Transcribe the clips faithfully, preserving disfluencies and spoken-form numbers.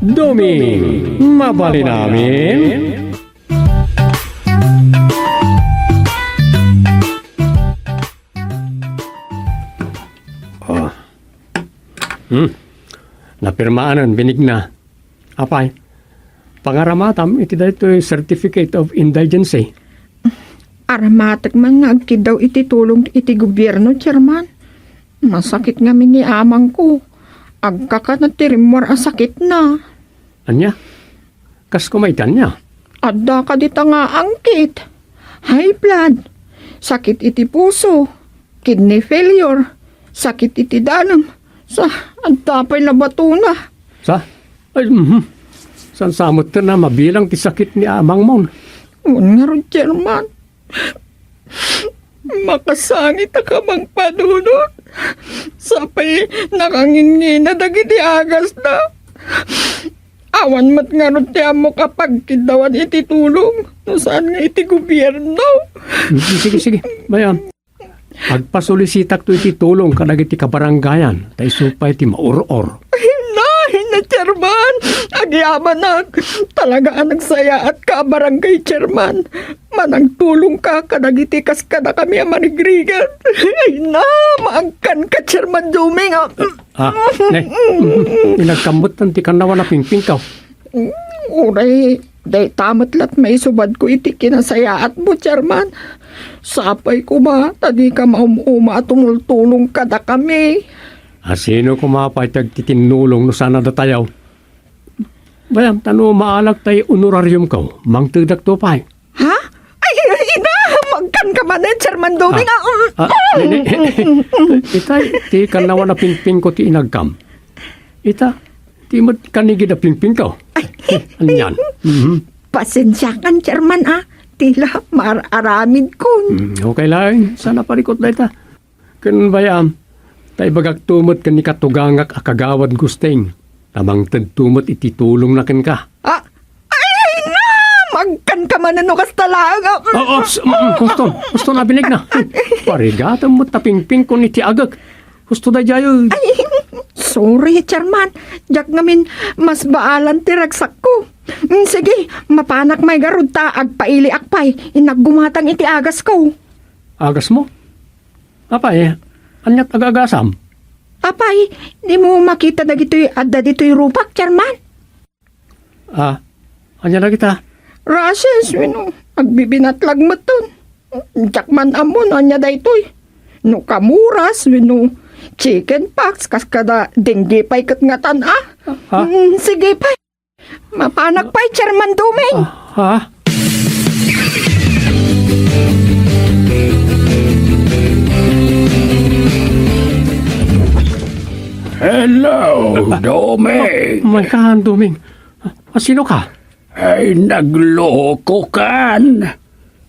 Doming, mabalin amin? Oh. Hmm. Napirmaanan, Benigna. Apay, pangaramatam iti daytoy Certificate of Indigency. Aramatek man nga agkiddaw iti tulong iti gobierno, Chairman. Masakit ngamin ni amangko. Agkakanat ti rimmuar a sakitna. Ania? Kas kumaytanna? Adda kadi ta nga angkit. High blood. Sakit iti puso. Kidney failure. Sakit iti dalem. Sa, adda pay nabatona. Sa? Ay, mhm. Saan sa met na mabilang ti sakit ni amangmon? Wen ngarud, Chairman. Makasangit a kamangpanunot. Sapay nakangingina dagiti agasda. Awan met ngarud ti ammok a pagkiddawan iti tulong no saan nga iti gobierno. Mm, sige, sige. Bayan. Agpasolisitakto iti tulong kadagiti kabarangayan, ta isu pay ti maur-or. Ay, nay, na chairman! Agyamanak! Talaga a nagsayaatka a barangay chairman. Managtulongka kadagiti kas kadakami a marigrigat. Ay na, maagkanka, Chairman Doming, a. Ah, ne. Inagkammutan ti kannawan a pingpingkaw. Uray, dayta met la't maisubadko iti kinasayaatmo, Chairman. Sapay koma, ta dika maum-uma a tumultulong kadakami. A sino koma pay ti agtitinnulong no saan a datayaw? Bayam, ta no maalak tay honorariumko, mangtedakto pay. Ha? Ay, ay, ina, maagkanka manen, Chairman Doming, ah, um. Ah, ne, ne, itay, ti kannawan a pingpingko ti inagkam. Ita, ti met kanigid a pingpingko. Ay. Anian? Mhm. Pasensiakan, Chairman, ah. Tila mar-aramidkon. Mm, okay lang. Saan a parikot dayta. Ken bayam, ta ibagakto met ken ni katugangak a kagawad Gusting, ta mangtedto met iti tulongna kenka. Ah, ay, na! Maagkanka manen no kasta laeng, ah. Oh, oh, s-, mm, mm, huston, huston a Benigna. Parigatem met ta pingpingkon iti agek. Husto daydiay, eh. Ay, sorry, Chairman. Diak ngamin mas baalan ti ragsakko. Mm, sige, mapanak manen ngarud ta agpailiak pay. Innak gumatang iti agasko. Agasmo? Apay, aniat agagasam? Apay, dimo makita dagitoy adda ditoy rupak, Chairman? Ah, ania dagita? Rashes, wenno agbibinatlag metten. Diak man ammo no ania daytoy. No kamuras, wenno chicken pox, kas kada dengue pay ket ngatan, ah. Ah? Mm, sige pay. Mapanak pay, Chairman Doming. Ah, ha? Hello, Doming. Maykan, Doming. Ah, sino ka? Ay, naglokokan.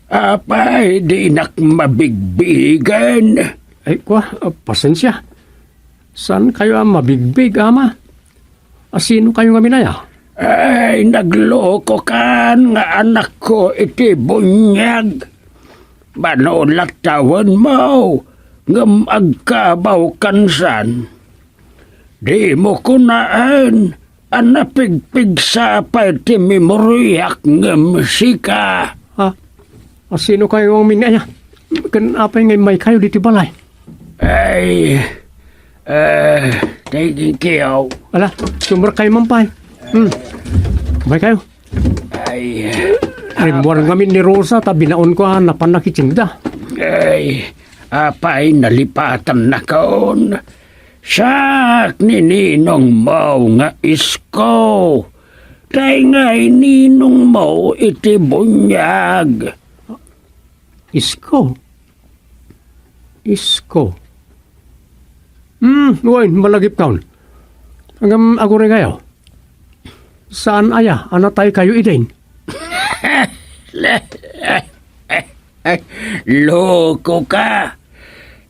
Apay, dinak mabigbigen. Ay, kwa, ah, pasensia. Saan kayo a mabigbig, ama? A sino kayo ngamin aya? Ay, naglokokan nga anakko iti buniag. Mano la tawenmo, ngem agkabawkansan. Dimo kunaen a napigpigsa pay ti memoriak ngem sika. Ha? A sino kayo ngamin aya? Ken apay nga immay kayo diti balay? Ay, eh, thank you. Ala, sumrekkayo man pay. Hmm. Immay kayo. Ay, rimmuar ngamin ni Rosa ta binaonko a napan nakitinda. Ay, apay nalipatannakon. Siak ni ninongmo nga isko. Tay ngay ninongmo iti buniag. Isko? Isko? Hmm, wen, malagipkon. Ngem aguray kayo? Saan aya a natay kayo idin? Lokoka!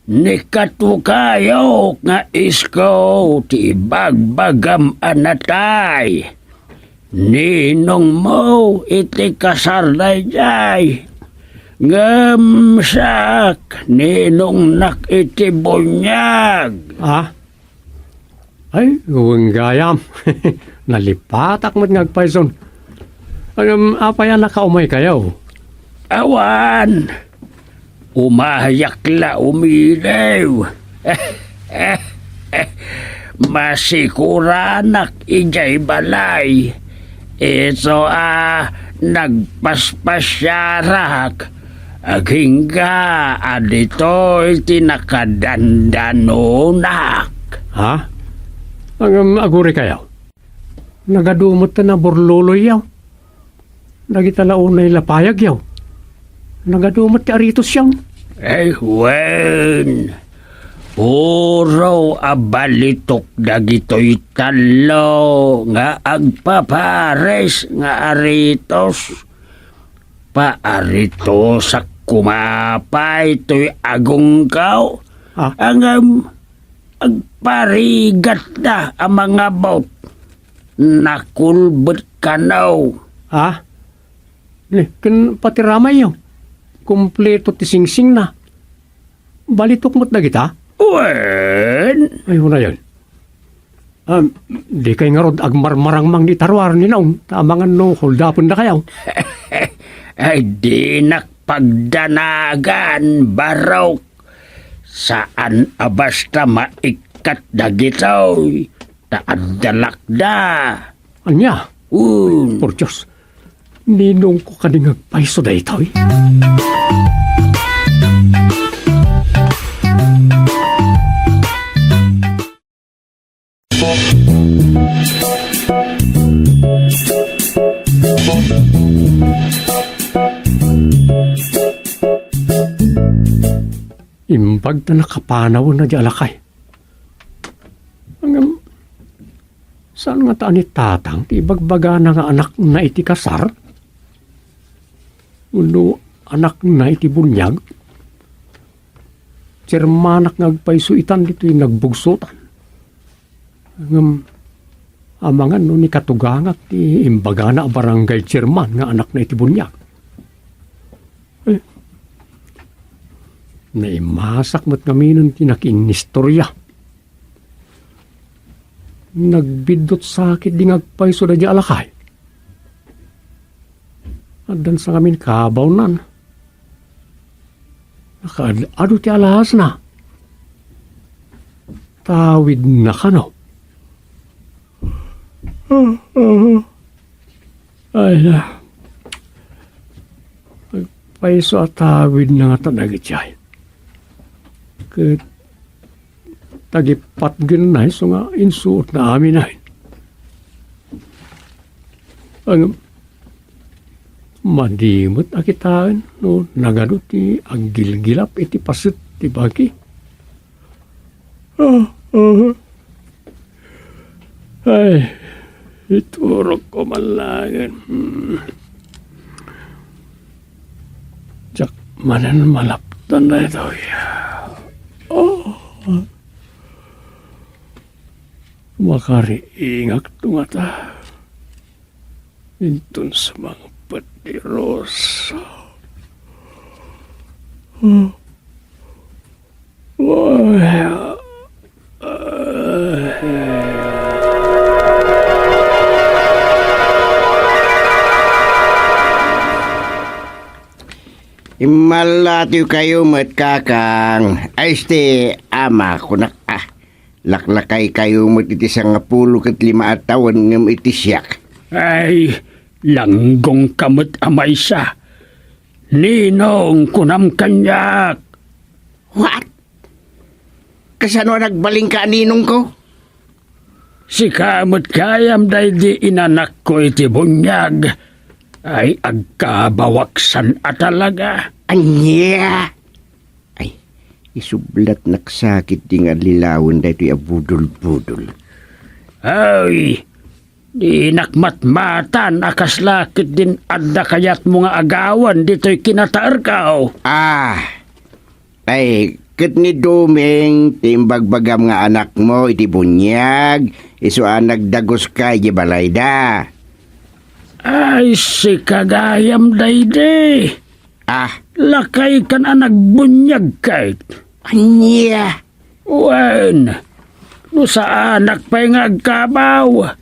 Nikatukayo nga isko ti ibagbagam a natay. Ninongmo iti kasar daydiay. Ngem siak, ninongnak iti buniag. Ah? Ay, wen gayam. Nalipatak met nga agpayson. Ngem, apay a nakaumaykayo? Awan. Umayak la umilew. Masikuranak idiay balay. Isu a nagpaspasiarak. Agingga a ditoy ti nakadandanonak. Ha? Ngem, agurikayo? Nagadu met ti naburluloyyo. Dagita la unay lapayagyo. Nagadu met ti aritosyo. Ay, wen. Puro a balitok dagitoy tallo nga agpapares nga aritos. Paaritosak koma pay toy agunggaw. Ah? Ngem agparigatda a mangabut. Nakulbet kano. Ah? Ni, ken pati ramayyo. Kompleto ti singsingna. Balitok met dagita? Wen. Ay, unayon. Um, dikay ngarud agmarmarangmang iti ruar ni Naong, ta amangan no huldapendakayo. Ay, dinak pagdanagan, Barok. Saan a basta maikkat dagitoy, ta adda lakda. Ania? Um. Por Dios, ninongko kadi nga agpayso daytoy? Imbag ta nakapanawen a di alakay. Ngem, saan ngata ni Tatang ti ibagbagana nga anakna iti kasar? Wenno anakna iti buniag? Chairmanak nga agpayso itan ditoy nagbugsotan. Ngem, amangan no ni katugangak ti imbagana a barangay chairman nga anakna iti buniag. Eh, naimasak met ngamin ti nakiinnistorya. Nagbiddut sakit di nga agpayso daydi a lakay. Addan sa ngamin kabawnan. Nakaad-adu ti alasna. Tawidna kano. Ay na. Agpayso a tawidna ngata dagiti ay. Ket tagipatgenna isu nga insuotna amin ay. Ang madi met a kitaen no nagadu ti aggilgilap iti paset ti bagi. Ah, ah. Ay, iturok ko man laengen. Hmm. Diak manen malaptan daytoy. Oh. Makariingak to ngata. Inton sumangpet ti Rose. Ay, ah, ah. Immalatiw kayo met, kakang. Ay, este, ama, kunak, ah. Laklakay kayo met iti sangapulo ket lima a tawen ngem iti siak. Ay, langgongka met a maysa. Ninong, kunam kaniak. What? Kasano a nagbalinka a ninongko? Sika met gayam daydi inanakko iti buniag. Ay, agkabawak san a talaga. Ania? Ay, isublatnak sakit di nga allilawen daytoy a budol-budol. Ay, dinak matmatan a kasla ket din adda kayatmo nga agawan ditoy kinataerko. Ah, ay, ket ni Doming, ti imbagbagam nga anakmo iti buniag, isu a nagdaguska iti balayda. Ay, sika gayam daydi. Ah. Lakaykan a nagbuniag ket. Ania? Wen, no saanak pay nga agkabaw,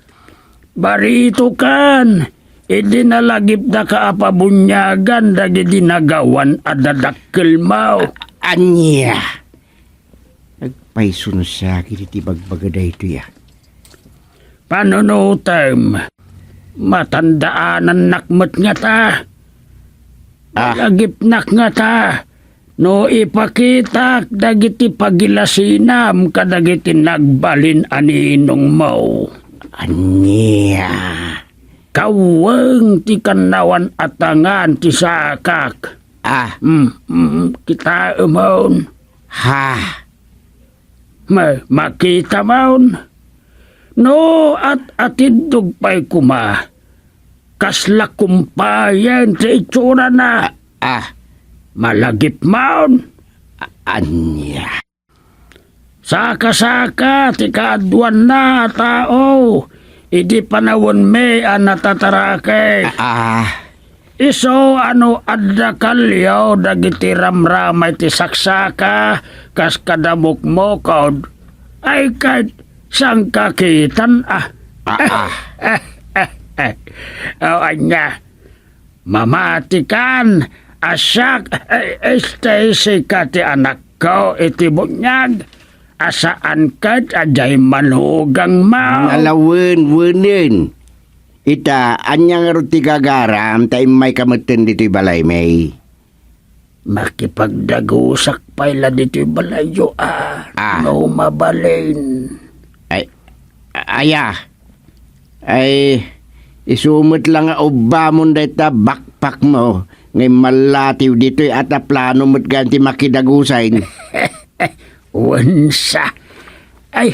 Baritokan, idi nalagipdaka a pabuniagan dagiti nagawan a dadakkelmo. Ania? Nagpaysunsa iti bagbaga daytoy, a. Panunutem, matandaanannak met ngata. Ah. Nalagipnak ngata. No ipakitak dagiti pagilasinam kadagiti nagbalin a ninongmo. Ania? Kaweng ti kannawan a tangan ti sakak. Ah. Mm, mm, kitaemon. Ha? Ma-, makitamon. No at-atiddog pay koma, kasla kumpayen ti itsurana. Ah. Malagipmon. A-, ania? Saka-saka ti kaaduanna a tao idi panawenmi a natataraki. Ah. Isu a no adda kalio dagiti ramramay ti saksaka kas kadamukmukod, ay ket sangkakitan a. Ah, ah. O ania, mamatikan a siak, eh, Stacy ka ti anakko iti buniag, a saan ket a diay manugangmo. Ala wen, wenen. Ita, ania ngarud ti gagaram ta immayka metten ditoy balaymi? Makipagdagusak pay la ditoy balayyo, a, Ah. no mabalin. Ay, aya. Ay, isu met la nga ubbamon dayta backpackmo nga immallatiw ditoy a ta plano met gayam ti makidagusay. Wen sa. Ay,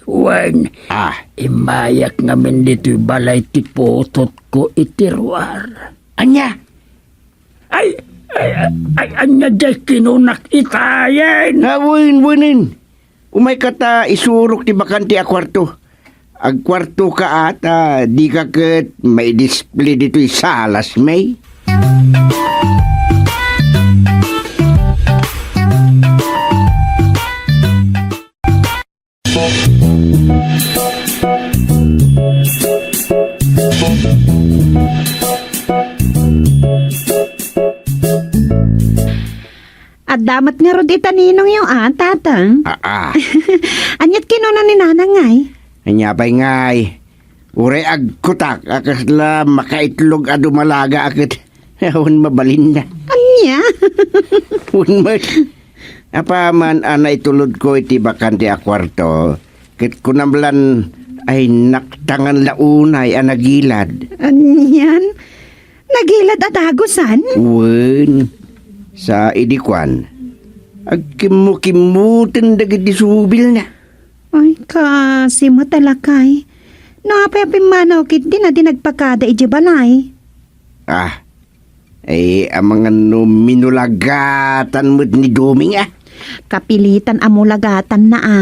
wen. Ah. Immayak ngamin ditoy balay ti putotko iti ruar. Ania? Ay, ay, ay, ay, ania diay kinunak itayen? Ah, wen, wenen. Umayka ta isurok ti bakante a kuarto. Agkuartoka a ta dika ket maidisplay ditoy salasmi. Adda met ngarud ita ninongyo a, Tatang? Aa. Aniat kinuna ni Nanang, ngay? Ania pay, ngay? Uray agkutak a kasla makaitlog a dumalaga a ket awan mabalinna. Ania? Wen met. Apaman a naitulodko iti bakante a kuarto, ket kunam lan, ay, naktangan la unay a nagilad. Anian? Nagilad a dagusan? Wen, sa idi kuan, agkimmukimmoten dagiti subilna. Ay, kaasi met a lakay. No apay a pimmanaw ketdi a di nagpakada idiay balay? Ah, ay, amangan no minulagatan met ni Doming, a. Kapilitan a mulagatanna, a.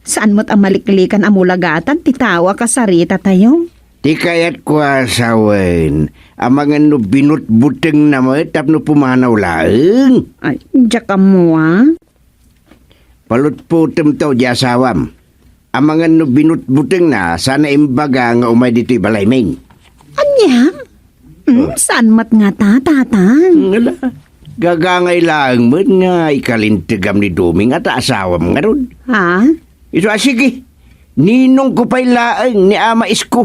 Saan met a maliklikan a mulagatan ti tao a kasaritatayo? Ti kayatko a sawen, amangan no binutbutengna met tapno pumanaw laeng. Ay, diak ammo, a. Palutpotemto diay asawam. Amangan no binutbutengna sana imbaga nga umay ditoy balaymi. Ania? Hmm, saan met ngata, Tatang? Ngala, gagangay laeng met nga ikalintegam ni Doming a ta asawam ngarud. Ha? Isu a, sige. Ninongko pay laeng ni Ama Isko.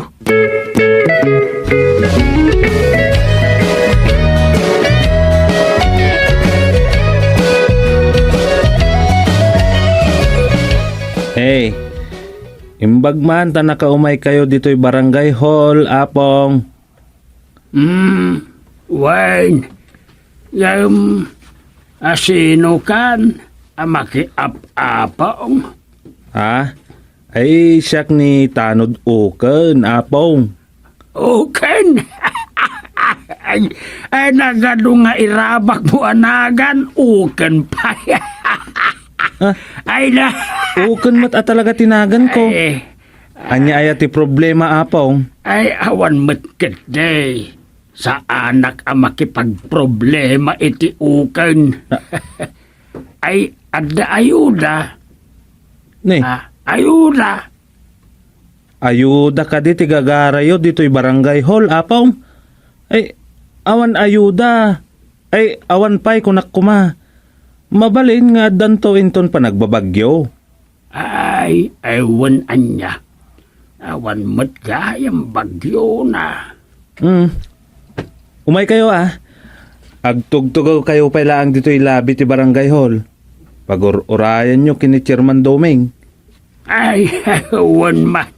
Hey, imbag man ta nakaumaykayo ditoy barangay hall, Apong. Hmm, wen. Ngem, asinokan a makiap-apong? Ha? Ay, siak ni Tanod Uken, Apong. Uken? Ay, ay, nagadu nga irabakmo a nagan, Uken pay. Ha? Ay, na. Uken met a talaga ti naganko. Ay. Ania aya ti problema, Apong? Ay, awan met ketdi. Saanak a makipagproblema iti Uken. Na- Ay, adda ayuda. Ni? Ah, ayuda. Ayuda kadi ti gagarayo ditoy barangay hall, Apong? Ay, awan ayuda. Ay, awan pay, kunak koma. Mabalin nga addanto inton panagbabagyo. Ay, ay, wen ania. Awan met gayam bagyona. Hmm. Umaykayo, a. Agtugtugaw kayo pay laeng ditoy labi ti barangay hall. Pagur-urayanyo ken ni Chairman Doming. Ay, wen man.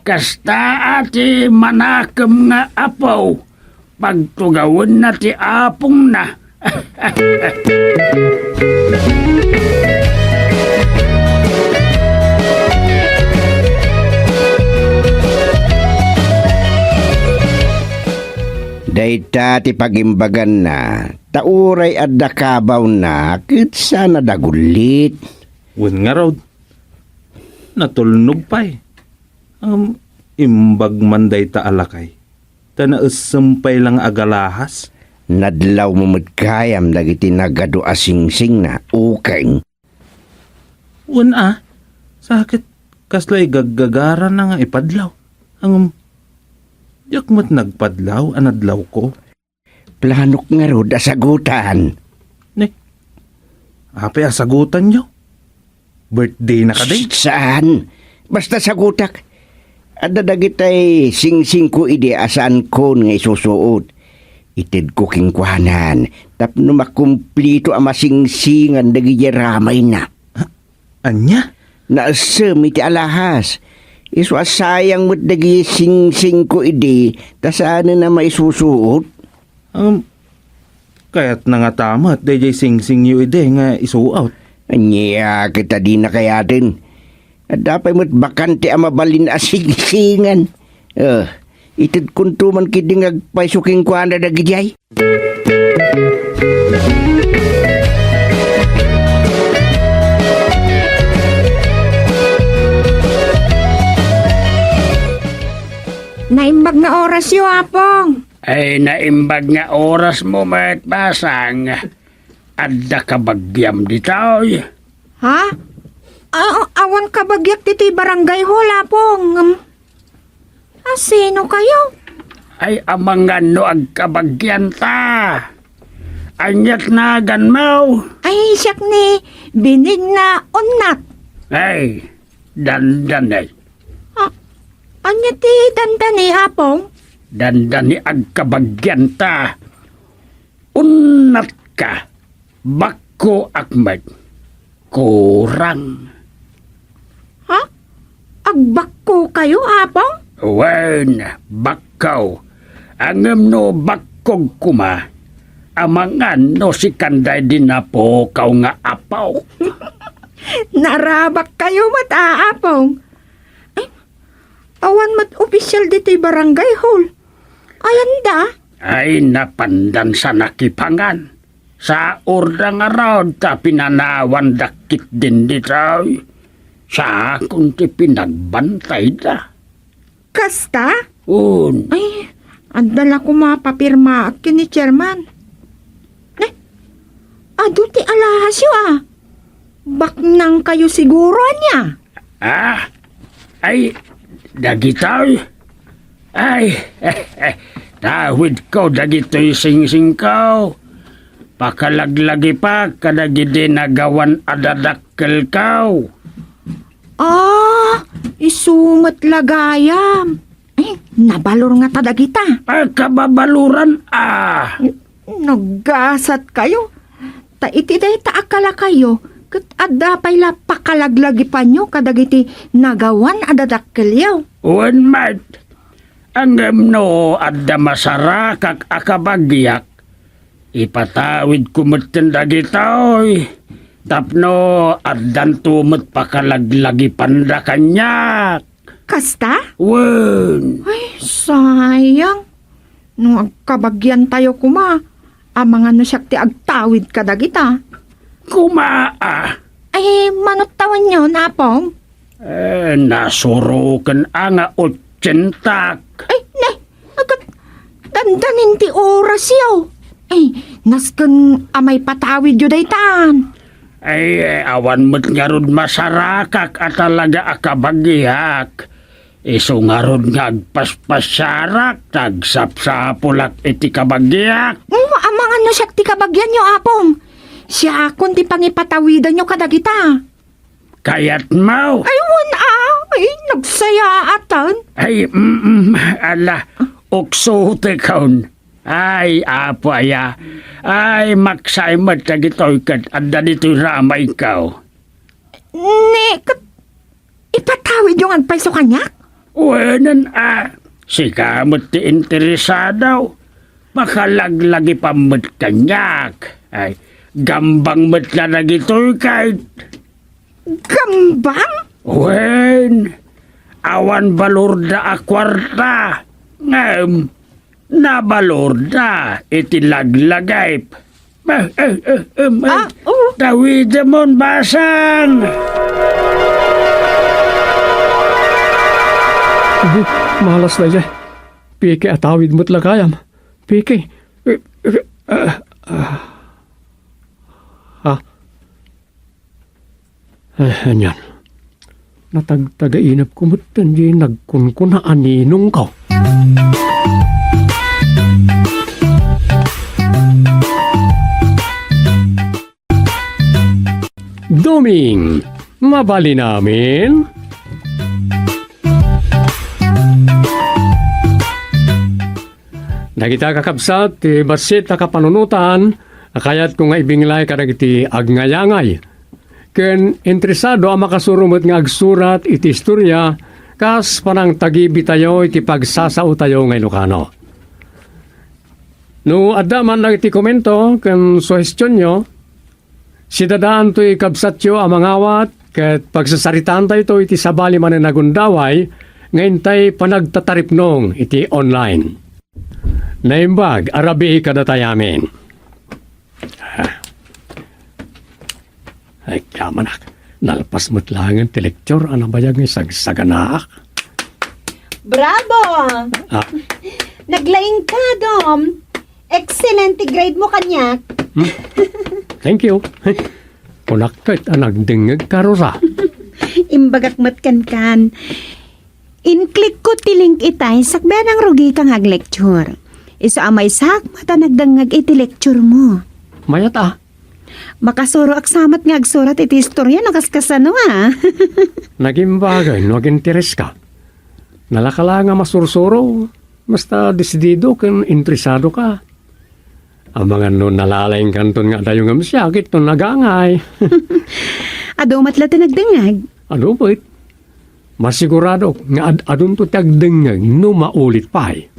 Kasta a ti manakem nga apo, pagtugawenna ti apongna. Dayta ti pagimbaganna, ta uray adda kabawna, ket saan a dagullit. Wen ngarud, natulnog pay. Ngem imbag man dayta a lakay, ta naessem pay la nga agalahas. Nadlawmo met gayam dagiti nagadu a singsingna, ukeng. Wen a, sa ket kasla igaggagarana nga ipadlaw. Ngem, diak met nagpadlaw a nadlawko. Planok ngarud a sagutan. Ne, apay a sagutanyo? Birthday na kadi? Shh, saan? Basta sagutak. Adda dagitay singsingko idi a saankon nga isusuot. Itedko kenkuanan tapno makumplito a masingsingan dagiti ramayna. Ha? Ania? Naessem iti alahas. Isu a sayang met dagiti singsingko idi ta saanen a maisusuot. Um, kayatna ngata met daydiay singsingyo idi nga isuot. Ania ket a dina kayaten? Adda pay met bakante a mabalin a singsingan. Eh, itedkonto man ketdi nga agpayso kenkuana dagidiay. Naimbag nga orasyo, Apong. Ay, naimbag nga orasmo met, Basang. Adda kabagiam ditoy? Ha? A-, awan kabagiak ditoy barangay hall, Apong. Ngem, a, sino kayo? Ay, amangan no agkabagianta. Ania't naganmo? Ay, siak ni Benigna Unnat. Ay, dandani. A-, ania ti dandani, Apong? Dandani agkabagianta. Unnatka, bakko ak met. Kurang. Ha? Agbakko kayo, Apong? Wen, bakko. Ngem no bakkog koma, amangan no sikan daydi napukaw nga apo. Narabak kayo met, a, Apong. Ay, awan met opisyal ditoy barangay hall. Ayanda? Ay, napandan sa nakipangan. Saurda ngarud ta pinanawandak ketdin ditoy. Siakon ti pinagbantayda. Kasta? Un. Ay, adda la koma papirmaak ken ni Chairman. Ne? Adu ti alahasyo, a. Baknang kayo siguro, ania? Ah? Ay, dagitoy? Ay, tawidko dagitoy singsingko. Pakalaglagipak kadagidi nagawan a dadakkelko. Ah, isu met la gayam. Ay, nabalor ngata dagita. Ay, kababaloran, a. N-, naggasat kayo. Ta iti dayta a kalakayo, ket adda pay la pakalaglagipanyo kadagiti nagawan a dadakkelyo. Wen met, ngem no adda masarakak a kabagiak, ipatawidko metten dagitoy, tapno addanto met pakalaglagipanda kaniak. Kasta? Wen. Ay, sayang. No agkabagiantayo koma, amangan no siak ti agtawid kadagita. Koma, a. Ay, manut tawenyo, Apong? Eh, nasuroken a nga otsientak. Ay, ne, agat, dandanin ti orasyo. Ay, nasken a maipatawidyo daytan. Ay, eh, awan met ngarud masarakak a talaga a kabagiak. Isu ngarud nga agpaspasiarak, agsapsapulak iti kabagiak. Mm, amangan no siak ti kabagianyo, Apong. Siakon ti pangipatawidanyo kadagita. Kayatmo? Ay, wen a. Ay, nagsayaatan. Ay, mm, mm, ala, uksutekon. Ay, Apo aya. Ay, maksay met dagitoy ket adda ditoy ramayko. Ni, ket ipatawidyo nga agpayso kaniak? Wen a, sika met ti interesado. Makalaglagipam met kaniak. Ay, gambang met la dagitoy ket. Gambang? Wen, awan balorda a kuarta. Ngem, nabalorda iti laglagip. Eh, eh, eh, em, eh, Ah, oo. Tawidemon, basang! Uy, malas daydiay. Piki, atawid met la gayam. Piki. Eh, eh, ah, ah. Ha? Eh, anian. Natagtagainepko metten diay nagkunkuna a ninongko. Doming, mabalin amin? Dagita kakabsat ti bassit a kapanunotan a kayatko nga ibinglay kadagiti agngayangay ken interesado a makasuro met nga agsurat iti istoria kas panangtagibitayo iti pagsasaotayo nga Ilokano. No adda man dagiti komento ken suhestionyo, sidadaantoy kabsatyo a mangawat ket pagsasaritaantayto iti sabali manen a gundaway nga intay panagtataripnong iti online. Naimbag a rabii kadatayamin. Ay, kamanak. Nalpas met laengen ti lecture a nabayag nga sagsaganaak. Bravo! Ah. Naglaing ka, Dom. Excellent ti grade mo kaniak. Hmm? Thank you. Kunak ket a nagdengngeg ka, Rosa. Imbagak met kenkan. Inklikko ti link itay, sakbay a nangrugika nga aglecture. Isu a maysak met a nagdengngeg iti lecture mo. Mayat a. Makasuroak sa met nga agsurat iti istoria no kaskasano a. Nagimbagen no agintereska. Nalaka la nga masursuro, basta desidido ken interesado ka. Amangan no nalalaingkanton nga adayo ngem siak itton agangay. Adu met la ti nagdengngeg. Adu met. Masiguradok nga ad-adunto ti agdengngeg no maulit pay.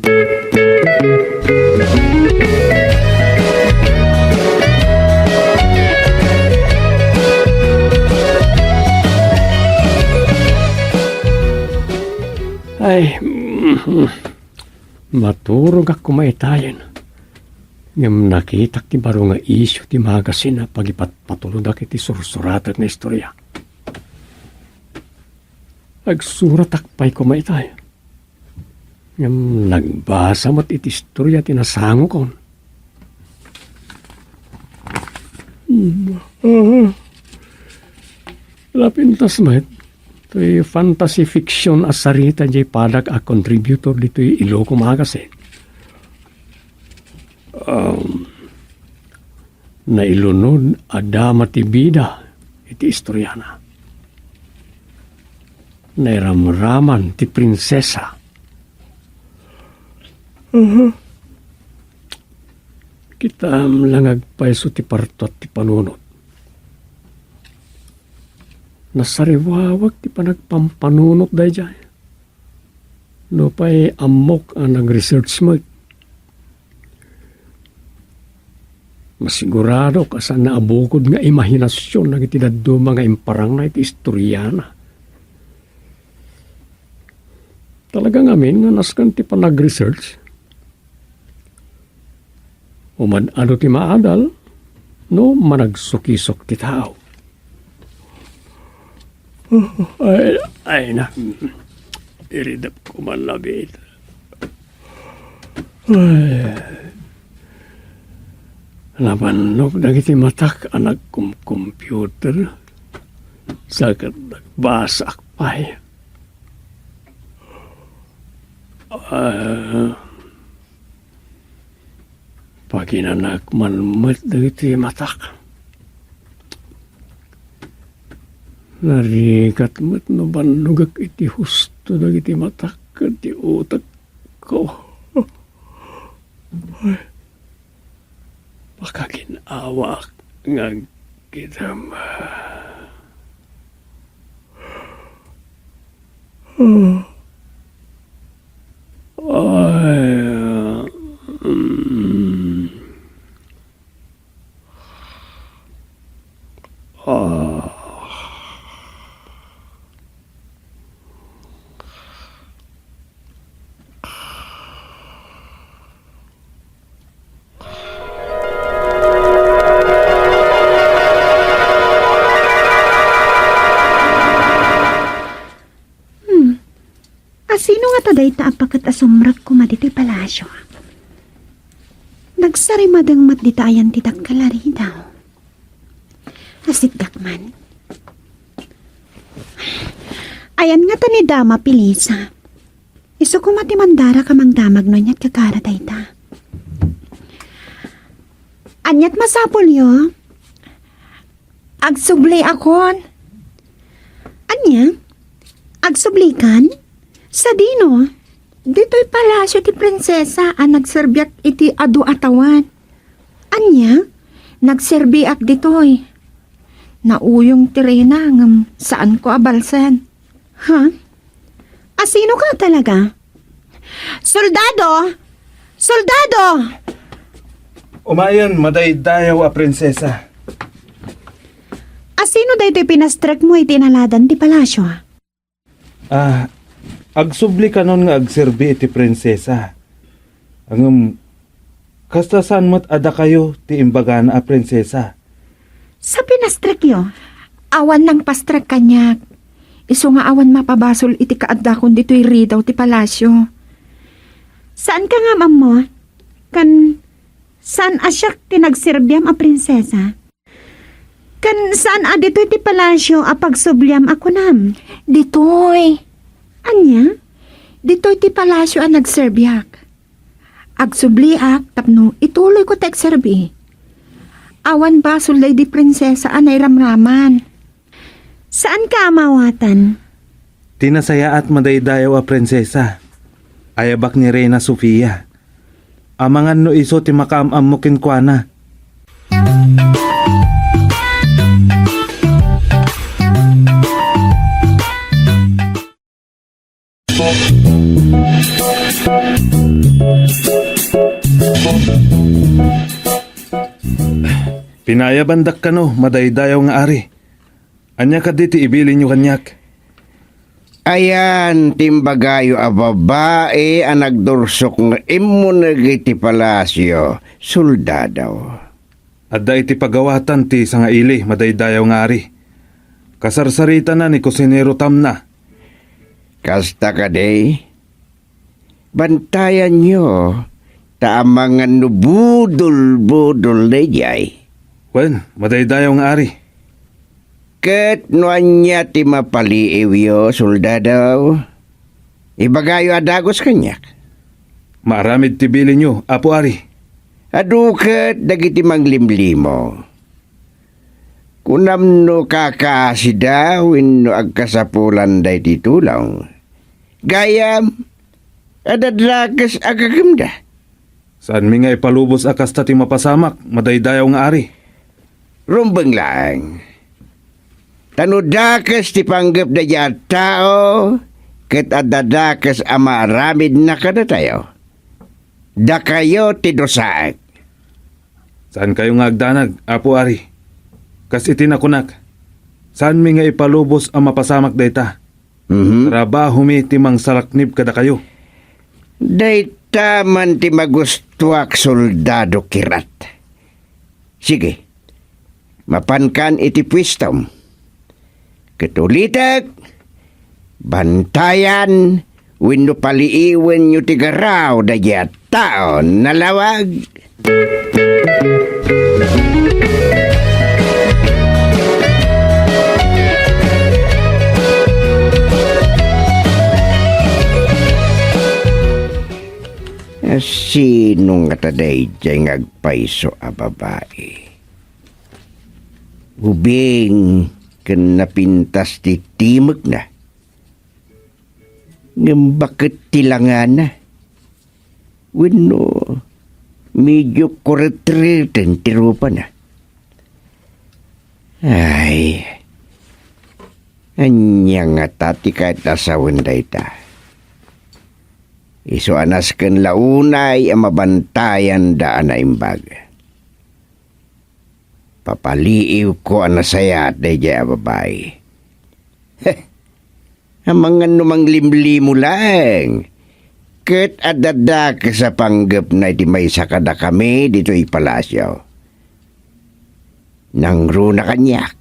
Ay, maturogak koma itayen. Ngem nakitak ti baro nga isyu ti magasin a pagipatpatulodak iti sursuratek nga istoria. Agsuratak pay koma itay. Ngem nagbasa met iti istoria ti nasangokon. Mm, ah. Napintas met, toy fantasy fiction a sarita diay padak a contributor ditoy Iloko Magazine. Um, nailunod a dama ti bida iti istoriana. Nairamraman ti prinsesa. Aha. Kitaem la nga agpayso ti partuat ti panunot. Nasariwawak ti panagpampanunot daydiay. Nupay ammok a nag-research met, masiguradok a saanna a bukod nga imahinasion dagiti dadduma nga imparangna iti istoriana. Talaga ngamin nga nasken ti panag-research. Umad-adu ti maadal no managsukisok ti tao. Ay, ay na. Iridep ko man labit. Ay. Nabannog dagiti matak a nagkom-computer. Sa ket nagbasaak pay. Ah, paginanak man met dagiti matak. Narigat met no bannogek iti husto dagiti matak ken ti utekko. Makakin-awak nga agkidem. Ay, mm. Ah. Hmm. Asino ngata dayta a paket a sumrek koma ditoy palasio? Nagsarimadeng met dita ayan ti dakkel a ridaw. Asitdak man. Ayan ngata ni Dama Felisa. Isu koma ti mandarak a mangdamag no aniat kakara dayta. Aniat masapulyo? Agsubliakon. Ania? Agsublikan? Sadino? Ditoy palasio ti prinsesa a nagserbiak iti adu a tawen. Ania? Nagserbiak ditoy. Nauyong ti reyna ngem saanko a balsen. Ha? Asino ka talaga? Soldado! Soldado! Umayen, madaydayaw a prinsesa. Asino daytoy pinastrekmo iti inaladan ti palasio? Ah, agsubli kanon nga agserbi iti prinsesa. Ngem, kasta saan met a dakayo ti imbagana a prinsesa. Sa pinastrekyo, awan nangpastrek kaniak. Isu nga awan mapabasol iti kaaddakon ditoy ridaw ti palasio. Saanka nga ammo? Kan saan a siak ti nagserbiam a prinsesa? Kan saan a ditoy ti palasio a pagsubliam a kunam? Ditoy. Ania? Ditoy ti palasio a nagserbiak. Agsubliak tapno ituloyko ti agserbi. Awan basol daydi prinsesa a nairamraman. Saanka a maawatan? Ti nasayaat, madaydayaw a prinsesa. Ayabak ni Reyna Sofia. Amangan no isu ti makaam-ammo kenkuana. Pinayabandak kano, madaydayaw nga ari. Ania kadi ti ibilinyo kaniak? Ayan ti imbagayo a babai a nagdursok nga immuneg iti palasio, soldado. Adda iti pagawatan ti sangaili, madaydayaw nga ari. Kasarsaritana ni kusinero Tamna. Kasta kadi? Bantayanyo, ta amangan no budol-budol daydiay. Wen, madaydayaw nga ari. Ket no ania ti mapaliiwyo, soldado, ibagayo a dagus kaniak. Maaramid ti bilinyo, Apo Ari. Adu ket dagiti manglimlimo. Kunam no kakaasida wenno agkasapulan daytoy tulong. Gayam, adda dakes a gagumda. Saanmi nga ipalubos a kasta ti mapasamak, madaydayaw nga ari. Rumbeng laeng. Ta no dakes ti panggep daydiay a tao, ket adda dakes a maaramidna kadatayo. Dakayo ti dusaek. Saankayo nga agdanag, Apo Ari. Kas iti nakunak, saanmi nga ipalubos a mapasamak dayta. Mhm. Trabahomi ti mangsalaknib kadakayo. Dayta man ti magustuak, Soldado Kirat. Sige, mapankan iti puestom. Ket ulitek, bantayan wenno paliiwenyo ti garaw daydiay a tao. Nalawag. Sino ngata daydiay nga agpayso a babai? Ubing ken napintas ti timekna. Ngem baket ti langana? Wenno, medio kuretreten ti rupana? Ay, ania ngata ti kayat a sawen dayta? Isu a nasken la unay a mabantayanda a naimbag. Papaliiwko a nasayaat daydiay a babai. Heh! Amangan no manglimlimo laeng, ket adda dakes a panggepna iti maysa kadakami ditoy palasio. Nangruna kaniak.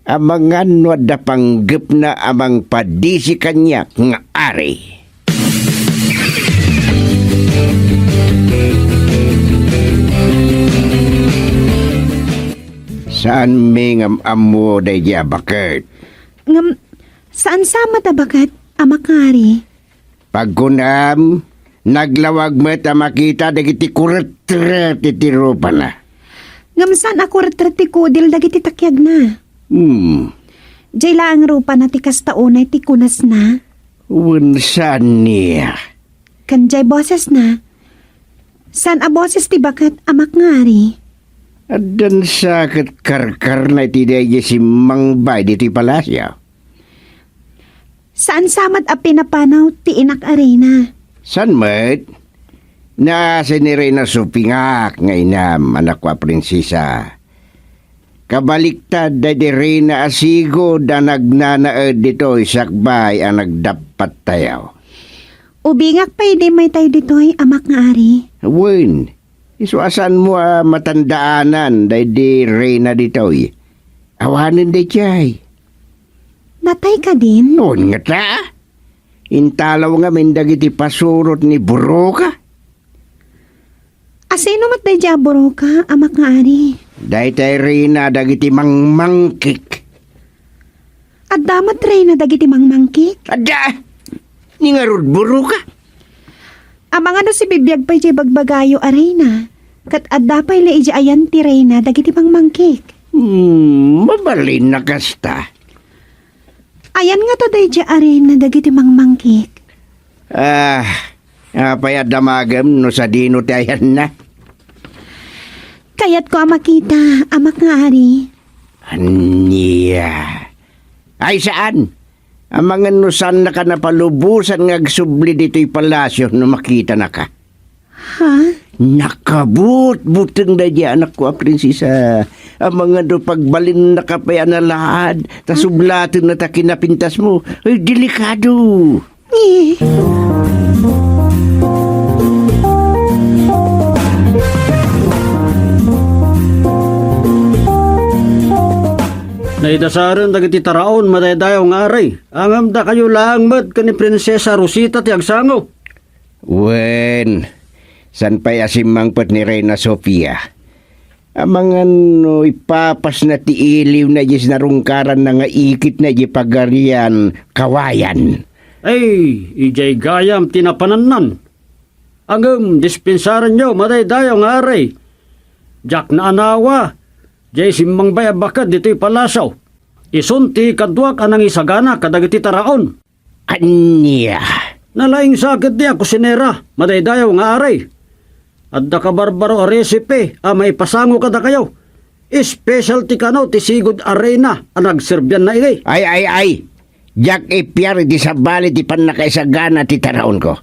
Amangan no adda panggepna a mangpadisi kaniak nga ari. Saanmi nga am-ammo daydi a baket. Ngem, saan sa met a baket, Amak nga Ari? Pagkunam, naglawag met a makita dagiti kuretret iti rupana. Ngem saan a kuretret ti kudil dagiti takiagna. Hmm. Diay laeng rupana ti kasta unay ti kunasna. Wen saan nia? Ken diay bosesna. Saan a boses ti baket, Amak nga Ari? Addan sa ket karkarna iti daydi simmangbay ditoy palasio. Saan sa met a pinapanaw ti inak a reyna? Saan met? Naasi ni Reyna Sofia nga inam, anakko a prinsesa. Kabaliktad daydi reyna a sigud a nagnanaed ditoy sakbay a nagdappattayo. Ubingak pay idi maytayo ditoy, Amak nga Ari. Wen, isu a saanmo a matandaanan daydi reyna ditoy. Awanen daydiay. Natay kadin? Wen ngata? Intalaw ngamin dagiti pasurot ni Buroka. Asino met daydiay a Buroka, Amak nga Ari? Daytay reyna dagiti mangmangkik. Adda met reyna dagiti mangmangkik? Adda! Ni ngarud Buroka? Amangan no sibibiag pay diay bagbagayo a reyna, ket adda pay la idiay ayan ti reyna dagiti mangmangkik. Hmm, mabalin a kasta. Ayan ngata daydiay a reyna dagiti mangmangkik? Ah, apay a damagem no sadino ti ayanna? Kayatko a makita, Amak nga Ari. Ania? Ay, saan? Amangan no saannaka napalubosan nga agsubli ditoy palasio no makitanaka. Ha? Nakabutbuteng daydiay anakko a prinsesa. Amangan no pagbalinnaka pay a nalaad, ta sublatenna ta kinapintasmo. Ay, delikado. Eh. Naidasaren dagiti taraon, madaydayaw nga Ari. Ngem dakayo laeng met ken ni Prinsesa Rosita ti agsango. Wen, saan pay a simmangpet ni Reyna Sofia? Amangan no ipapasna ti iliwna idiay sinarungkaranna nga iketna idiay pagarian kawayan. Ay, idiay gayam ti napanannan. Ngem dispensaranyo, madaydayaw nga Ari. Diak naanawa, diay simmangbay a baket ditoy palasio. Isun ti kaduak a nangisagana kadagiti taraon. Ania? Nalaing sa ketdi a kusinera, madaydayaw nga Ari. Adda kabarbaro a recipe a maipasango kadakayo. Specialty kano ti sigud a reyna a nagserbianna idi. Ay, ay, ay! Diak ipiar iti sabali ti pannakaisagana ti taraonko.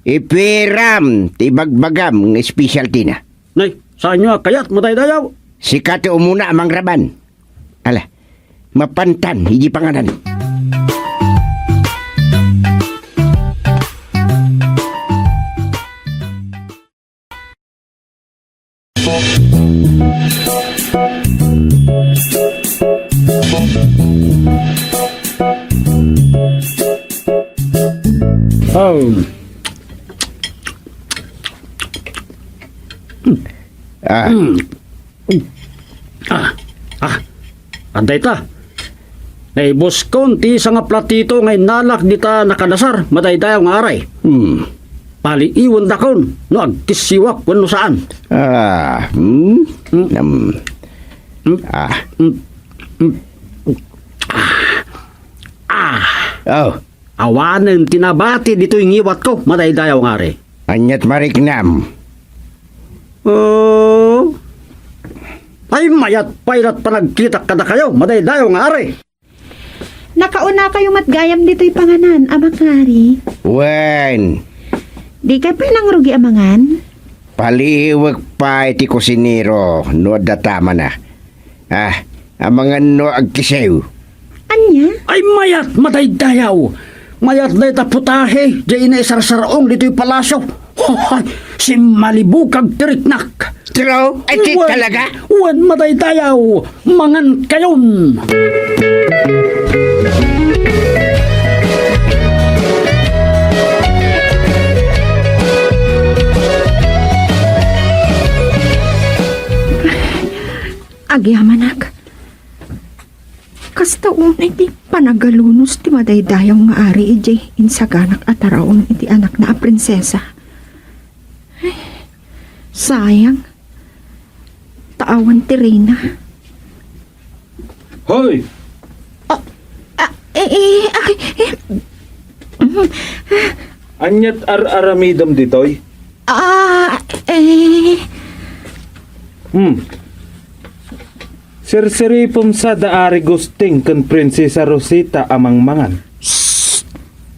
Ipiram ti ibagbagam nga specialty na. Nay, saanyo a kayat, madaydayaw? Sika ti umuna a mangraban. Ala, mapantan iti panganan. Oh. Ah. Mm. Ah. Ah. Adda ita. Naibuskon ti sanga platito nga innalak dita nakadasar, madaydayaw nga Ari. Hmm. Paliiwendakon no agkissiwak wenno saan. Ah, hmm? Hmm. Nam. Hmm. Ah. Hmm. Hmm. Ah. Oh. Awanen ti nabati ditoy ngiwatko, madaydayaw nga ari. Aniat mariknam? Oh. Ay, mayat pay lat panagkitak kadakayo, madaydayaw nga ari. Nakaunakayo met gayam ditoy panganan, Amak nga ari. Wen. Dikay pay nangrugi a mangan? Paliiwek pay ti kusinero no adda tamana. Ah, amangan no agkisew. Ania? Ay, mayat, madaydayaw. Mayat dayta putahe, diay naisarsar-ong ditoy palasyo. Hoy, simmalibukag ti riknak. True? Ay, ti Wen, talaga? Wen, madaydayaw. Mangan kayon. Agyamanak. Kasta unay ti panagalunos ti madaydayaw nga ari idiay insaganak a taraon iti anakna a prinsesa. Ay, sayang. Ta awan ti reyna. Hoy! Ah, ah, eh, eh, ah, eh. Aniat ar-aramidem ditoy? Ah, eh. Hmm. Sirsiripem sa da Ari Gusting ken Prinsesa Rosita a mangmangan. Shh!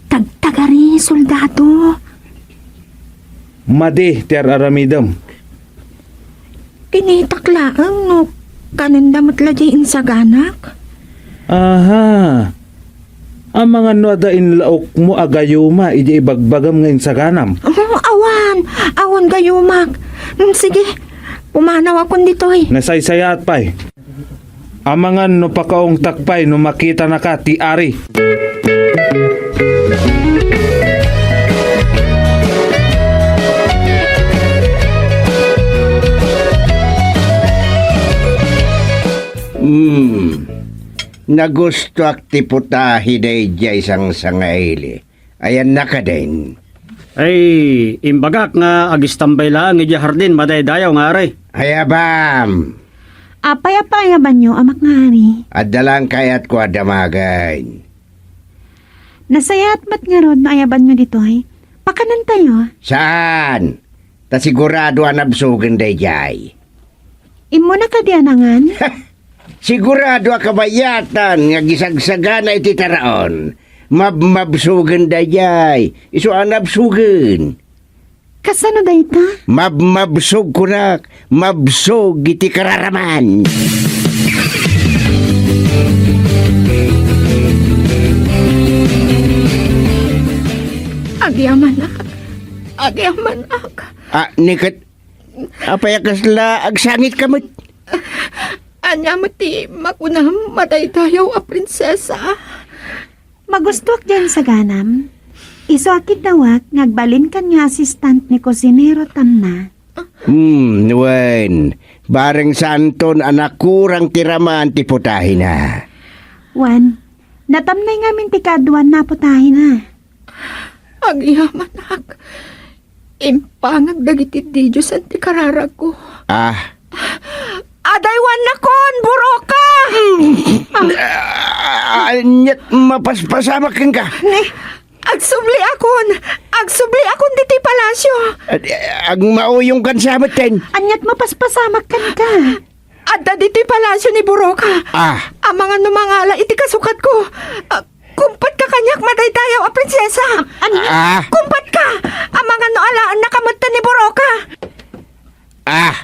Tagtagari, soldado. Madi ti ar-aramidem. Kinitak laeng no kanenda met la diay insaganak. Aha. Amangan no adda inlaokmo a gayuma idiay ibagbagam nga insaganam? Oh, awan. Awan gayumak. Mm, sige, pumanawakon ditoy. Nasaysayaat pay. Amangan no pakaongtak pay no makitanaka ti ari. Hmm. Nagustoak ti putahe daydiay sangsangaili. Ayanna kadin? Ay, imbagak nga agistambay laeng idiay hardin, madaydayaw nga ari. Ayabam! Apay a paayabanyo, Amak nga ari? Adda laeng kayatko a damagen. Nasayaat met ngarud no ayabanyo ditoy. Pakanentayo? Saan? Ta sigurado a nabsogen daydiay. Immuna kadi a nangan? Sigurado a kabayatan nga agisagsagana iti taraon. Mabmabsogen daydiay. Isu a nabsogen. Kasano dayta? Mabmabsog kunak. Mabsog iti kararaman. Agyamanak. Agyamanak. Ah, ni ket, apay a kasla agsangit ka met? Ania met ti makunam, madaydayaw a prinsesa? Magustoak diay insaganam. Isu a kiddawak nga agbalinkan nga asistant ni kusinero Tamna. Hmm, wen, bareng saanton a nakurang ti raman ti putahena. Wen, natamnay ngamin ti kaaduanna a putahena. Agyamanak, impangag dagiti didiosen ti kararagko. Ah. Adaywannakon, buroka! Ah, aniat mapaspasamak kenka? Ni, agsubliakon! Agsubliakon ditoy palasyo! Ag-, agmauyongkan sa metten. Aniat mapaspasamak kenka? Adda ditoy palasyo ni Buroka. Ah. Amangan no mangala iti kasukatko. Ah, kumpatka kaniak, madaydayaw a prinsesa. An-, Ah. Kumpatka. Amangan no alaennaka metten ni Buroka. Ah.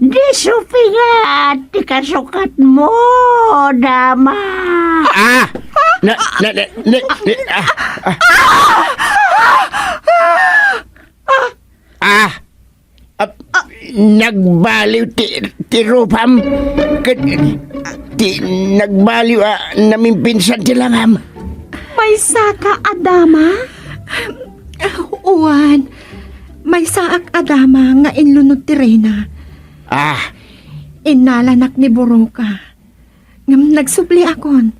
Di supingat ti kasukatmo, dama. Ah. Na, na, na, na, na, ah. Ah. Ah, nagbaliw ti, ti rupam ket ti nagbaliw a namimpinsan ti langam. Maysaka a dama? Uwan, maysaak a dama nga inlunod ti reyna. Ah. Innalanak ni Buroka. Ngem nagsubliakon.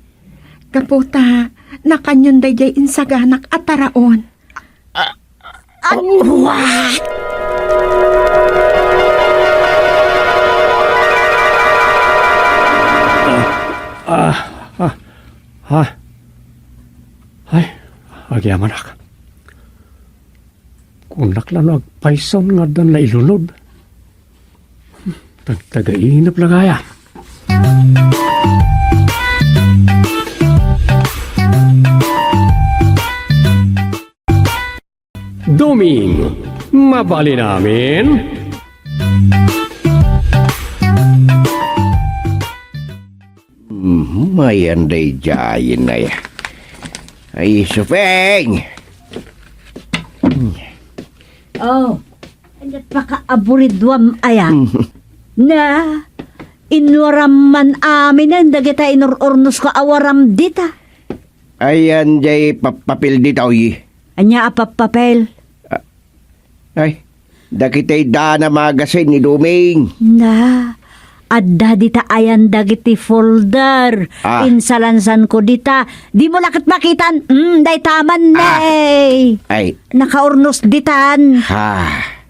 Gapu ta Nakanyon daydiay insaganak a taraon. Ania? Ah, ah, ah. Ay, agyamanak. Kunak la no agpayson nga addan la ilunod. Tagtagainep la gayam. Doming, mabalin amin? Mhm, ayan daydiay, ay. Ay, Suping! Oh, ket pakaaburiduam aya? Mhm. Na, inuaram man aminen dagita inur-urnosko a uaram dita. Ayan jay pappapel ditoy. Ania a pappapel? Ah, ay, dagitay dana magasin ni Doming. Na, adda dita ayan dagiti folder. Ah. Insalansanko dita. Dimo la ket makitan. Mm, dayta man, ah, ne. Ay. Nakaurnos ditan. Ha.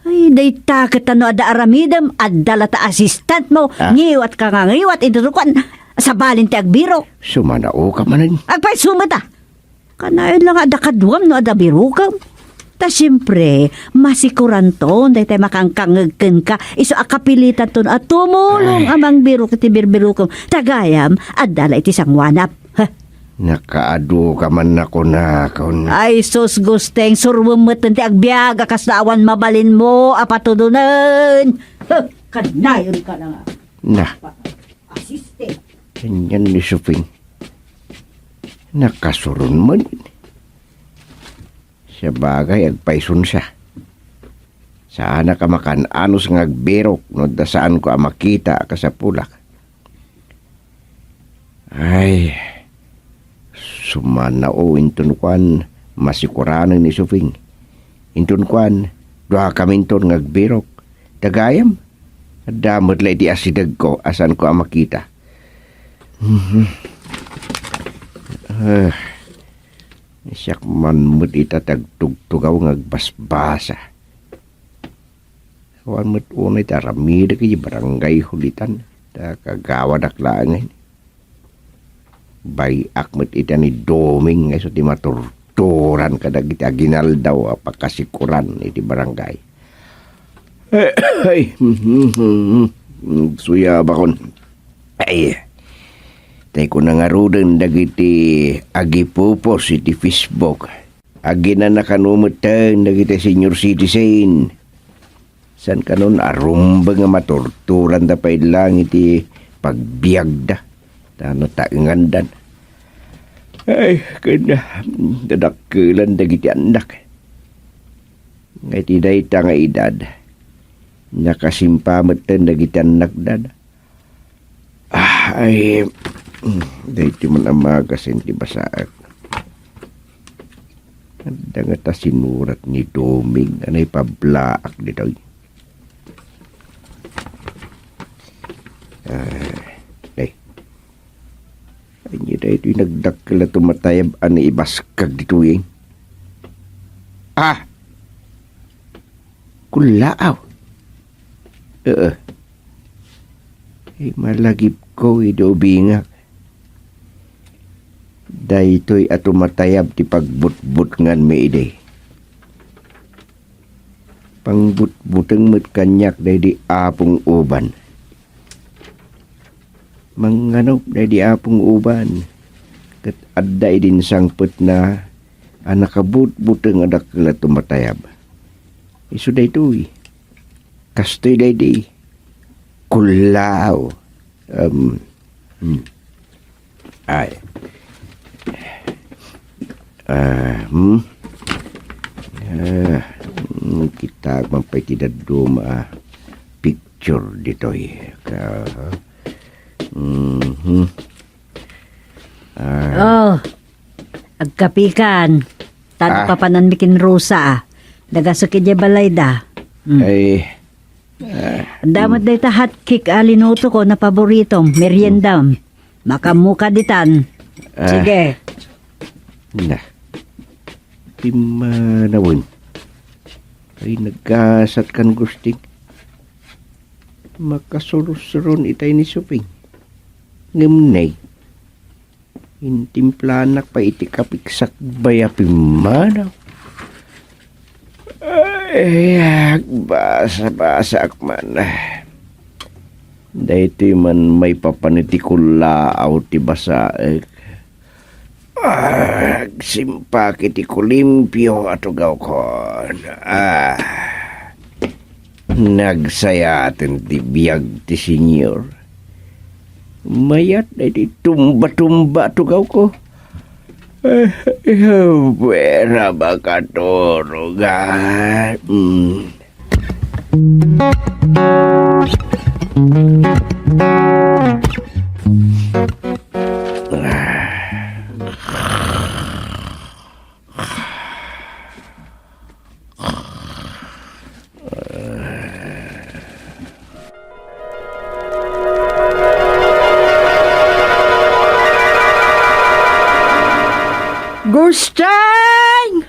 Ay, dayta ket no adda aramidem, adda la ta assistantmo. Ah. Ngiwat ka nga ngiwat, iti rukuan. Sabalin ti agbirok. Sumanaoka manen. Agpayso met a. Kanayon la nga adda kaduam no adda birokem. Ta siempre, masikuranton daytay makangkangeg kenka, isu a kapilitanton a tumulong, ay, a mangbirok iti birbirokem. Ta gayam, adda la iti sanguanap. Heh. Nakaadu ka man nakunakon. Ay, sus, Gusteng, suruem met ti agbiag a kasla awan mabalinmo a patudonen. Heh, kanayon ka na nga. Na. Asiste. Kanyan ni Suping. Nakasuron man. Sabagay, agpayson siya. Saanak a makan-anos nga agbirok no adda saanko a makita a kasapulak. Ay, sumanao inton kuan, masikuranen ni Suping. Inton kuan, duakaminton nga agbirok. Ta gayam, adda met la iti asidegko a saanko a makita. Mhm. Ah, siak man met ita ti agtugtugaw nga agbasbasa. Awan met unay ti aramidek iti barangay holitan, ta kagawadak laengen. Bay-ak met ita ni Doming nga isu ti maturturan kadagiti aginaldaw a pakasikuran iti barangay. Ay, suyabakon. Ay, tay kuna ngaruden dagiti agipupos iti Facebook. Aginana kano metten dagiti senior citizen. Saan kanon a rumbeng a maturturan da pay lang iti pagbiagda, ta nataengandan. Ay, ken nadakkelan dagiti annak. Nga iti dayta nga edad, nakasimpa metten dagiti annakda. Ah, ay, mm, daytoy man a magasin ti basaek. Adda ngata sinurat ni Doming a naipablaak ditoy. Ah, ay. Ania daytoy nagdakkel a tumatayab a naibaskag ditoy, eh? Ah! Kullaaw. Ee. Ay, malagipko idi ubingak. Daytoy a tumatayab ti pagbutbutnganmi idi. Pangbutbuteng met kaniak daydi apong uban. Mangnganok daydi apong uban, ket adda idin sangpetna a nakabutbuteng a dakkel a tumatayab. Isu daytoy. Kastoy daydi. Kullaaw. Em, hmm. Ay. Ah, hmm? Ah, hmm, kitaek man pay ti dadduma a picture ditoy. Ka-, mhm. Ah. Oh, agkapikan. Tano, ah, papananmi ken Rosa, ah. Nagasek idiay balayda. Hmm. Ay, ah, adda met dayta hot cake a linutoko a paboritom, meriendam. Makaammoka ditan. Ah. Sige. Na, pimmanawen. Ay, naggasat kan Gusting. Makasursuron itay ni Suping. Ngem nay, intimplanak pay iti kapigsagbay a pimmanaw. Ay, agbasa-basaak man. Daytoy man maipapan iti kullaaw ti basaek. Ah, agsimpak iti kulimpio a tugawkon. Ah, nagsayaten ti biag ti Señor. Mayat daytoy tumba-tumba a tugawko. Eh, eh, pwera makaturog, ah. Mm. Gusteng!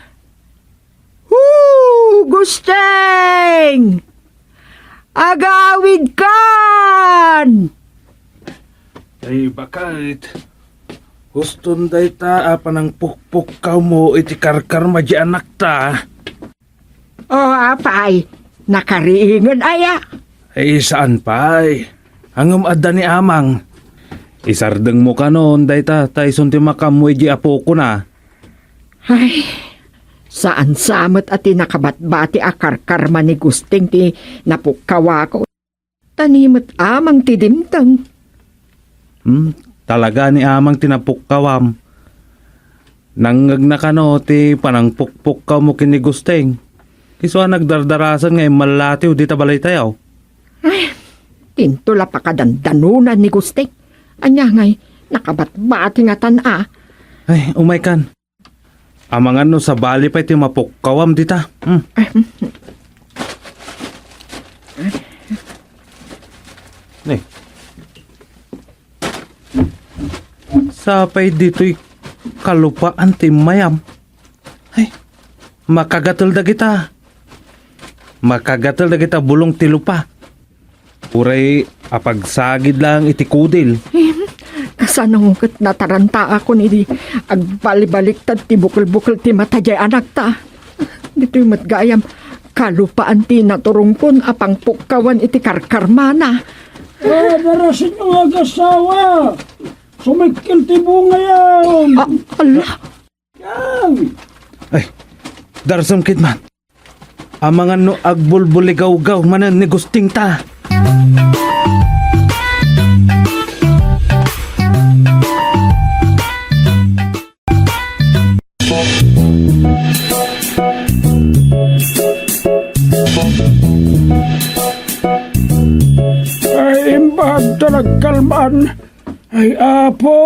Hoo, Gusteng! Agawidkan! Ay, bakit? Huston dayta a panangpukpukkawmo iti karkarma di anakta. O, apay, nakariingen aya? Ay, saan pay. Ngem adda ni Amang. Isardengmo kanon dayta ta isun ti makaammo iti apokona. Ay, saan sa met a ti nakabatbati a karkarma ni Gusteng ti napukkawako. Ta ni met Amang ti dimteng. Hmm, talaga ni Amang ti napukkawam. Nangngegna kano ti panangpukpukkawmo ken ni Gusteng. Isu a nagdardarasan nga immallatiw dita balaytayo. Ay, tinto la pakadandanonan ni Gusteng. Ania ngay, nakabatbati ngatan a. Ay, umaykan. Amangan no sabali pay ti mapukkawam dita. Hmm. Ni. Sapay ditoy kalupaan ti mayam. Ay, makagatel dagita. Makagatel dagita bulong ti lupa. Uray apagsagid laeng iti kudil. Em, kasano ket natarantaakon idi agbalibaliktad ti bukelbukel ti mata diay anakta? Ditoy met gayam, kalupaan ti naturongkon a pangpukkawan iti karkarmana. Ah, darasin nga agasawa! Sumikkel ti bungayam! Ah, ala! Ay, darsem kidman. Amangan no agbulbuligawgaw manen ni Gustingta. Ay, imbag ta nagkalman. Ay, Apo,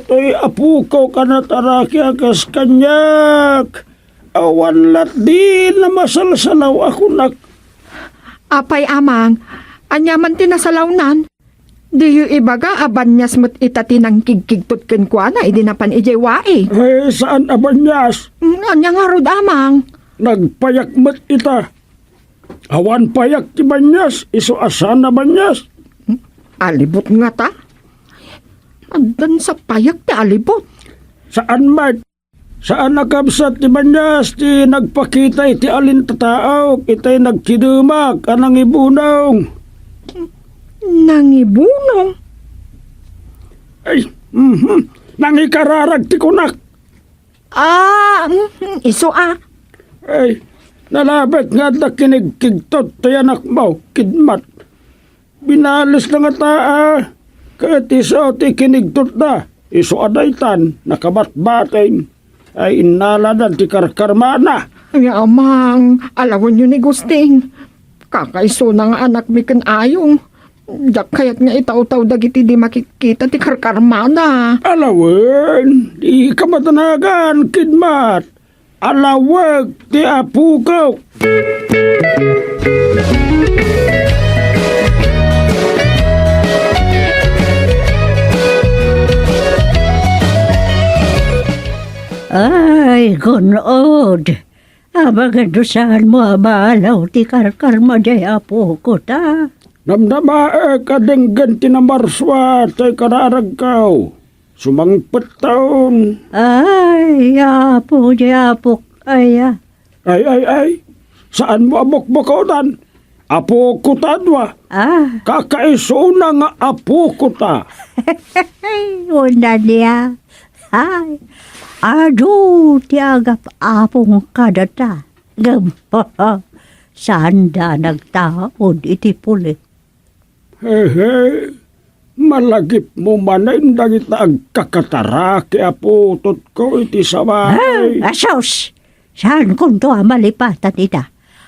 toy apokaw kanat a rakiak kas kaniak. Awan lat di namasalsalaw a kunak. Apay, Amang, ania man ti nasalawnan? Diyo ibaga a banias met ita ti nangkigkigtot kenkuana idi napan idiay wai. Ay, saan a banias? Mm, ania ngarud, Amang? Nagpayak met ita. Awan payak ti banias, isu a saan a banias. Hmm? Alibut ngata? Addan sa payak ti alibut. Saan met. Saan a kabsat ti banias ti nagpakita iti alintataok itay nagkidemak a nangibunong. Nangibunong? Ay, mhm. Nangikararag ti kunak. Ah, mhm, isu a. Ay, nalabit nga adda kinigkigtot ti anakmo, kidmat. Binalisna ngata a, ket isu ti kinigtotna, isu a daytan, nakabatbatin. Ay, innaladan ti karkarmana. Ay, Amang, alawenyo ni Gusting. Kakaisuna nga anakmi ken Ayong. Diak kayat nga itawtaw dagiti di makitkita ti karkarmana. Alawen, dika madanagan, kidmat. Alawek ti apokak. Ay, gun-od. Amangan no saanmo a maalaw ti karkarma diay apok ta. Namnamaek a denggen ti namarsua ti kararagko. Sumangpettaon. Ay, apo, diay apok, aya. Ay, ay, ay. Saanmo a bukbukodan? Apoko ta dua. Ah. Kakaisuna nga apoko ta. Una niya. Ay, adu ti agap-apong kadata. Ngem, saanda nagtaud iti pulik. Hehe, malagipmo manen dagita agkakataraki a putotko iti sabay. Ah, asus! Saankonto a malipatan ida.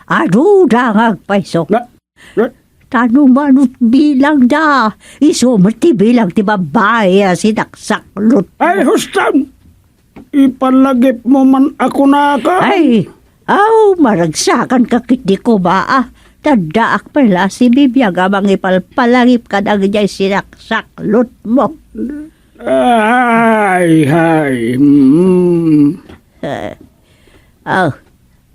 Aduda nga agpayso. Na, na, Ta no manut bilangda, isu met ti bilang ti babbai a sinaksaklot. Ay, hustan! Ipalagipmo man a kunaka. Ay, aw, maragsakanka ketdi koma, a. Ta addaak pay la a sibibiag a mangipalpalagip kadagiti sinaksaklotmo. Ay, ay, mm. Eh, oh,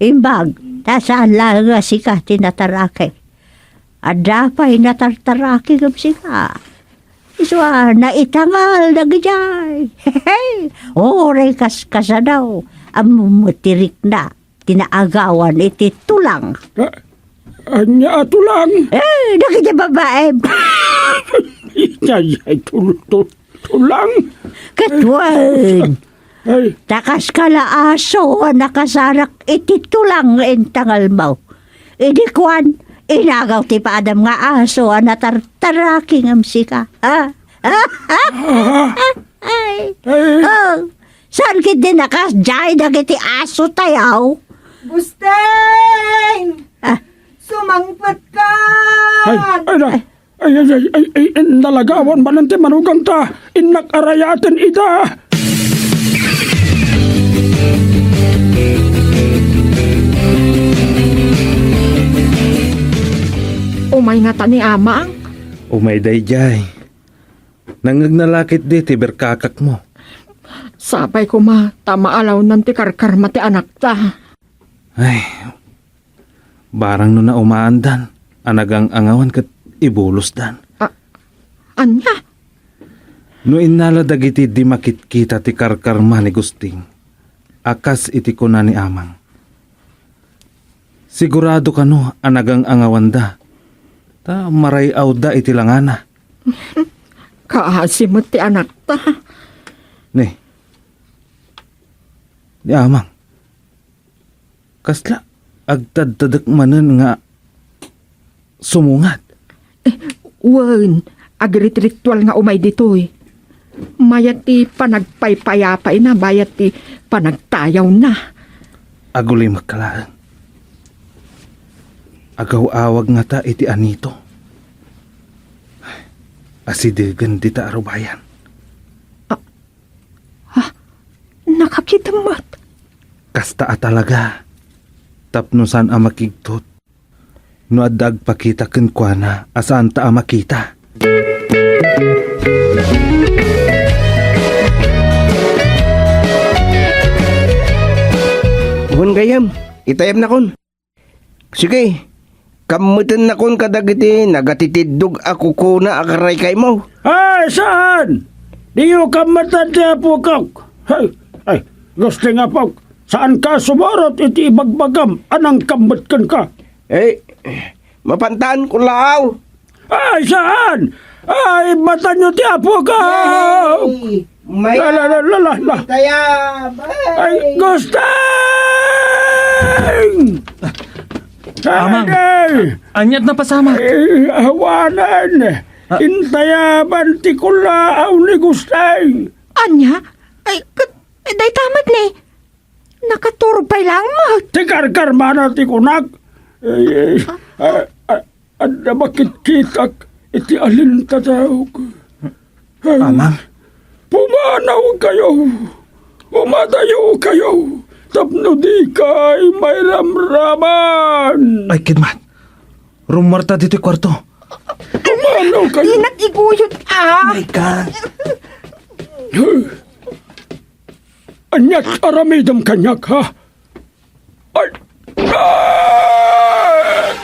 imbag, ta saan laeng a sika ti nataraki. Adda pay natartaraki ngem sika. Isu a naitangal dagidiay. Uray kaskasano, ammom met ti rikna ti naagawan iti tulang. A-, ania a tulang? Eh, dagiti babaem. Idiay tul-, tul-, tulang? Ket wen, Ay. Ta kas ka la aso a nakasarak iti tulang nga intangalmo. Idi kuan, inagaw ti padam nga aso a natartaraki ngem sika. Ha? Ah? Ay. Ay. Oh, saan ketdi nakasdiay dagiti aso tayo? Gusteng! Ah. Sumangpet ka! Ay, ay, na. Ay. Ay, ay, ay, ay, ay, nalagawan manen ti manugangta. Innak arayaten ida. Umay ngata ni Amang? Umay daydiay. Nangngegna la ketdi ti berkakakmo. Sapay koma ta maalawnan ti karkarma ti anakta. Ay, barang no naumaandan a nagang-angawan ket ibulosdan. A-, ania? No innala dagiti di makitkita ti karkarma ni Gusting, a kas iti kuna ni Amang, sigurado kano a nagang-angawanda, ta maray-awda iti langana. Kaasi met ti anakta. Ni, ni Amang, Kasla agtadtadek manen nga sumungad? Eh, wen, agritritual nga umay ditoy. Mayat ti panagpaypayapayna, bayat ti panagtayawna. Agulimek laeng. Agaw-awag ngata iti anito. Asidegen dita a rubayan. Ah, Ha? Nakakitam met? Kasta a talaga. Tapno saan a makigtot. No adda agpakita kenkuana a saanta a makita. Wen gayam, itayabnakon. Sige, kammetennakon kadagiti nagatitiddog a kukuna a karaykaymo. Ay, saan? Diyo kammetan ti apokok. Ay, ay, Gusting apok, saanka a sumurot iti ibagbagam a nangkammet kenka? Eh, mapantan, kulaaw. Ay, saan? Ay, matanyo ti apokak! Yay! May La, la, la, la, la, la. Kaya, Ay, ay. Gustang! Amang, Ay, ania't napasamak? Ay, awanan. Ah. Intayaban ti kulaaw ni Gustang. Ania? Ay, ket, eh, dayta met ni. Nakaturog pay laeng met. Ti karkarmana ti kunak. Ay, ay, ah, ah, adda makitkitak iti alintadaok. Amang. Pumanawkayo. Umadayokayo. Tapno dikay mairamraman. Ay, kidmat. Rummuarta ditoy kuarto. Pumanawkayo. Dinak iguyod, ah. My God. Ania ti aramidem kaniak, ha? Ay! Ah!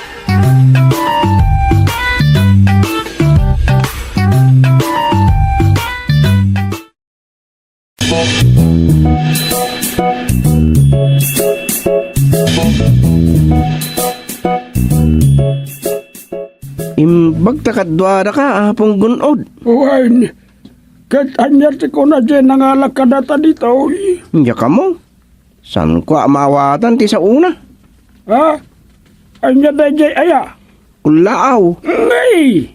Imbagta kaduadaka, Apong Gun-od. Wen, ket ania ti kuna diay nangalak kadata ditoy? Diak ammo. Saanko a maawatan ti saona? Ha? Ania daydiay aya? Kullaaw. Ngay!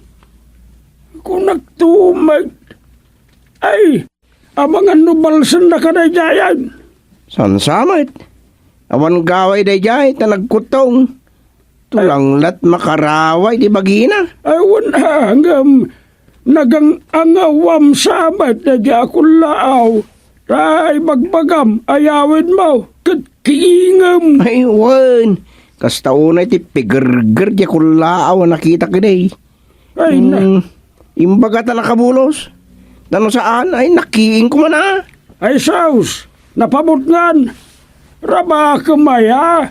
Kunakto met. Ay, amangan no balsennaka daydiayen. Saan sa met? Awan gaway daydiay ta nagkuttong. Tulanglat makaraway ti bagina. Ay, wen, ah, ngem nagang-angawam sa met daydiay a kullaaw. Ta ibagbagam, ayawidmo, ket kiingem. Ay, wen. Kasta unay ti pigerger diay kullaaw a nakitak idi. Ay, na. Hmm, imbaga ta nakabulos. Ta no saan, ay, nakiing koma na. Ay, sus, napabutngan. Rabakem aya.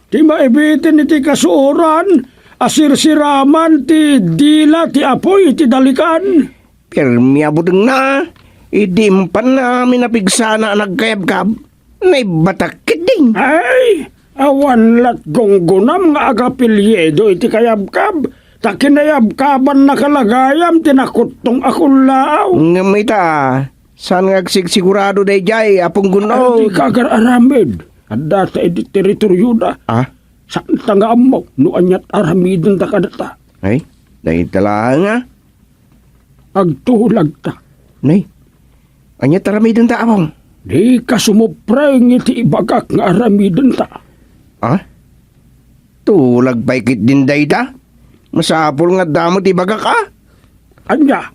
Ti maibitin iti kasuoran a sirsiraman ti dila ti apuy iti dalikan. Pirmi a budengna, idi impanna amin a pigsana a nagkayabkab, naibatak ketdi. Ay, awan lat gunggonam nga agapelyido iti kayabkab, ta kinayabkabannaka la gayam ti nakuttong a kullaaw. Ngem ita, saan nga agsigsigurado daydiay, Apong Gun-od? Ay, dika agar-aramid. Addata idi teritorioda. Ah? Saanta nga ammo no aniat aramidenta kadata. Ay, dayta laeng a. Agtulagta. Nay, aniat aramidenta, Apong? Dika sumupreng iti ibagak nga aramidenta. Ah? Tulag pay ketdin dayta? Masapul nga adda met ibagak a. Ania?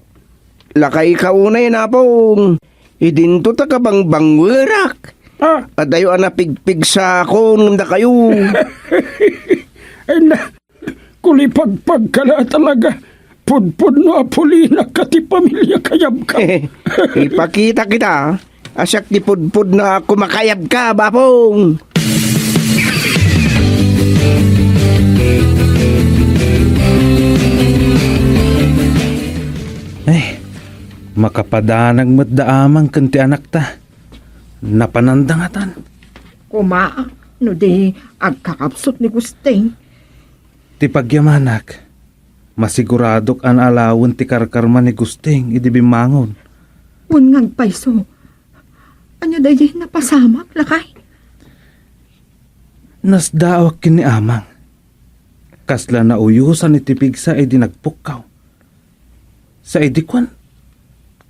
Lakayka unay, Apong. Idinto ta kabangbangwerak. Ah? Adayo a napigpigsakon dakayo. Ay na, kulipagpagka la talaga. Pudpudno a pulinakka ti pamilia kayabka. Ipakita kita a siak ti pudpudno a kumakayabka, Apong. Ay, makapadanag met da Amang ken ti anakta. Napananda ngatan. Koma, no di agkakabsut ni Gusting. Ti pagyamanak, masiguradok a naalawen ti karkarma ni Gusting idi bimmangon. Wen nga agpayso. Ania daydiay napasamak, lakay? Nasdaawak ken ni Amang. Kasla nauyosan iti pigsa idi nagpukkaw. Sa idi kuan,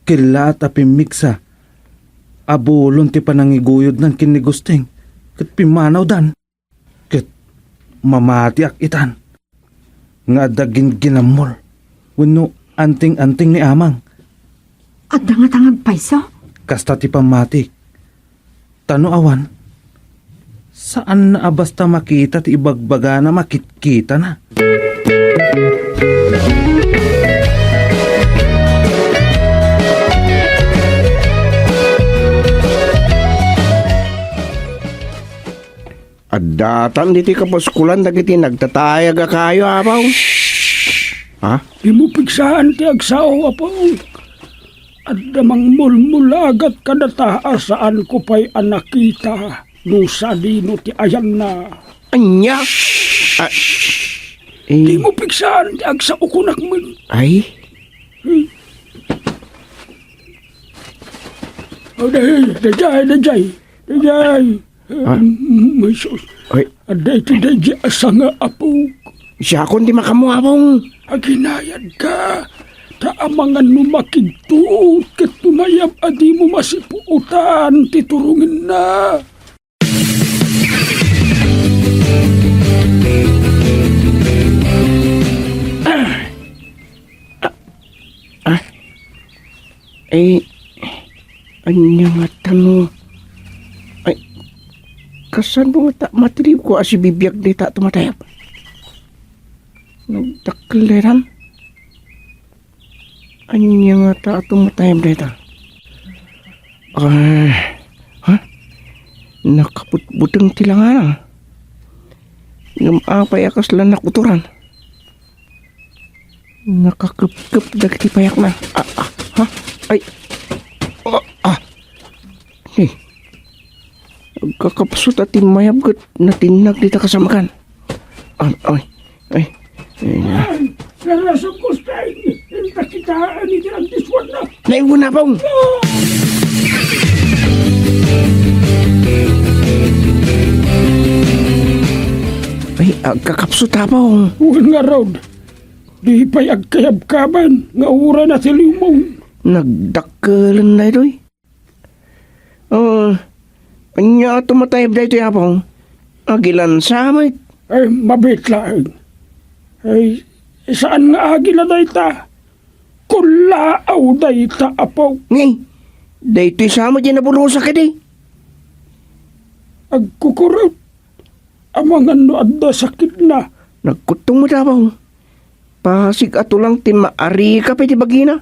kellaat a pimmigsa a bulon ti panangiguyodnan ken ni Gusting ket pimmanawdan. Ket mamatiak itan nga adda ginginammol wenno anting-anting ni Amang. Adda ngata nga agpayso? Kasta ti pammatik. Ta no awan, saanna a basta makita ti ibagbagana makitkitana. Addatan ditoy kapuskolan dagiti nagtatayag a kayo, Apo. Ha? Dimo pigsaan ti agsao, Apo. Adda mangmulmulagat kadata a saanko pay a nakita no sadino ti ayanna. Ania? Ah, eh. Dimo pigsaan ti agsao, kunak met. Ay? Hmm. Oh, dayjay, dayjay, dayjay. Ah. Mm, ay, sus. Ay. Adda iti daydi a sanga, Apo. Siakon ti makamuabong. Aginayadka, ta amangan no makigtuot ket tumayab a dimo masipuotan ti turongenna. Ah. Ah. Ah. Ay, ania ngata no? Ay, kasano ngata matiribko a sibibiag dayta a tumatayab? Nagdakkel daytan? Ania ngata a tumatayab dayta? Ay, ha? Nakabutbuteng ti langana. Ngem apay a kasla nakutoran? Nakakepkep dagiti payakna. Ah, ah, ha? Ay. Ah, ah. Hey. Agkakapsut a timmayab ket natinnag dita kasamakan. Ah, ay, ay, ay, ah. Ay, narasam ko sa inyo. Inta kita, ani di ang diswan na. Naiwan na, Apong. Ay, agkakapsut, Apong. Wen ngarud, di pay agkayabkaban nga uray na ti liwmong. Nagdakkelen daytoy. Ah, ania a tumatayab daytoy, Apong? Agilansa met. Ay, mabiit laeng. Ay, saan nga agila dayta? Kullaaw dayta, Apo. Ngay, daytoy sa met ti nabulosak idi. Agkukurot. Amangan no adda sakitna. Nagkuttong met, Apong. Pasig-ato lang ti maarikap iti bagina.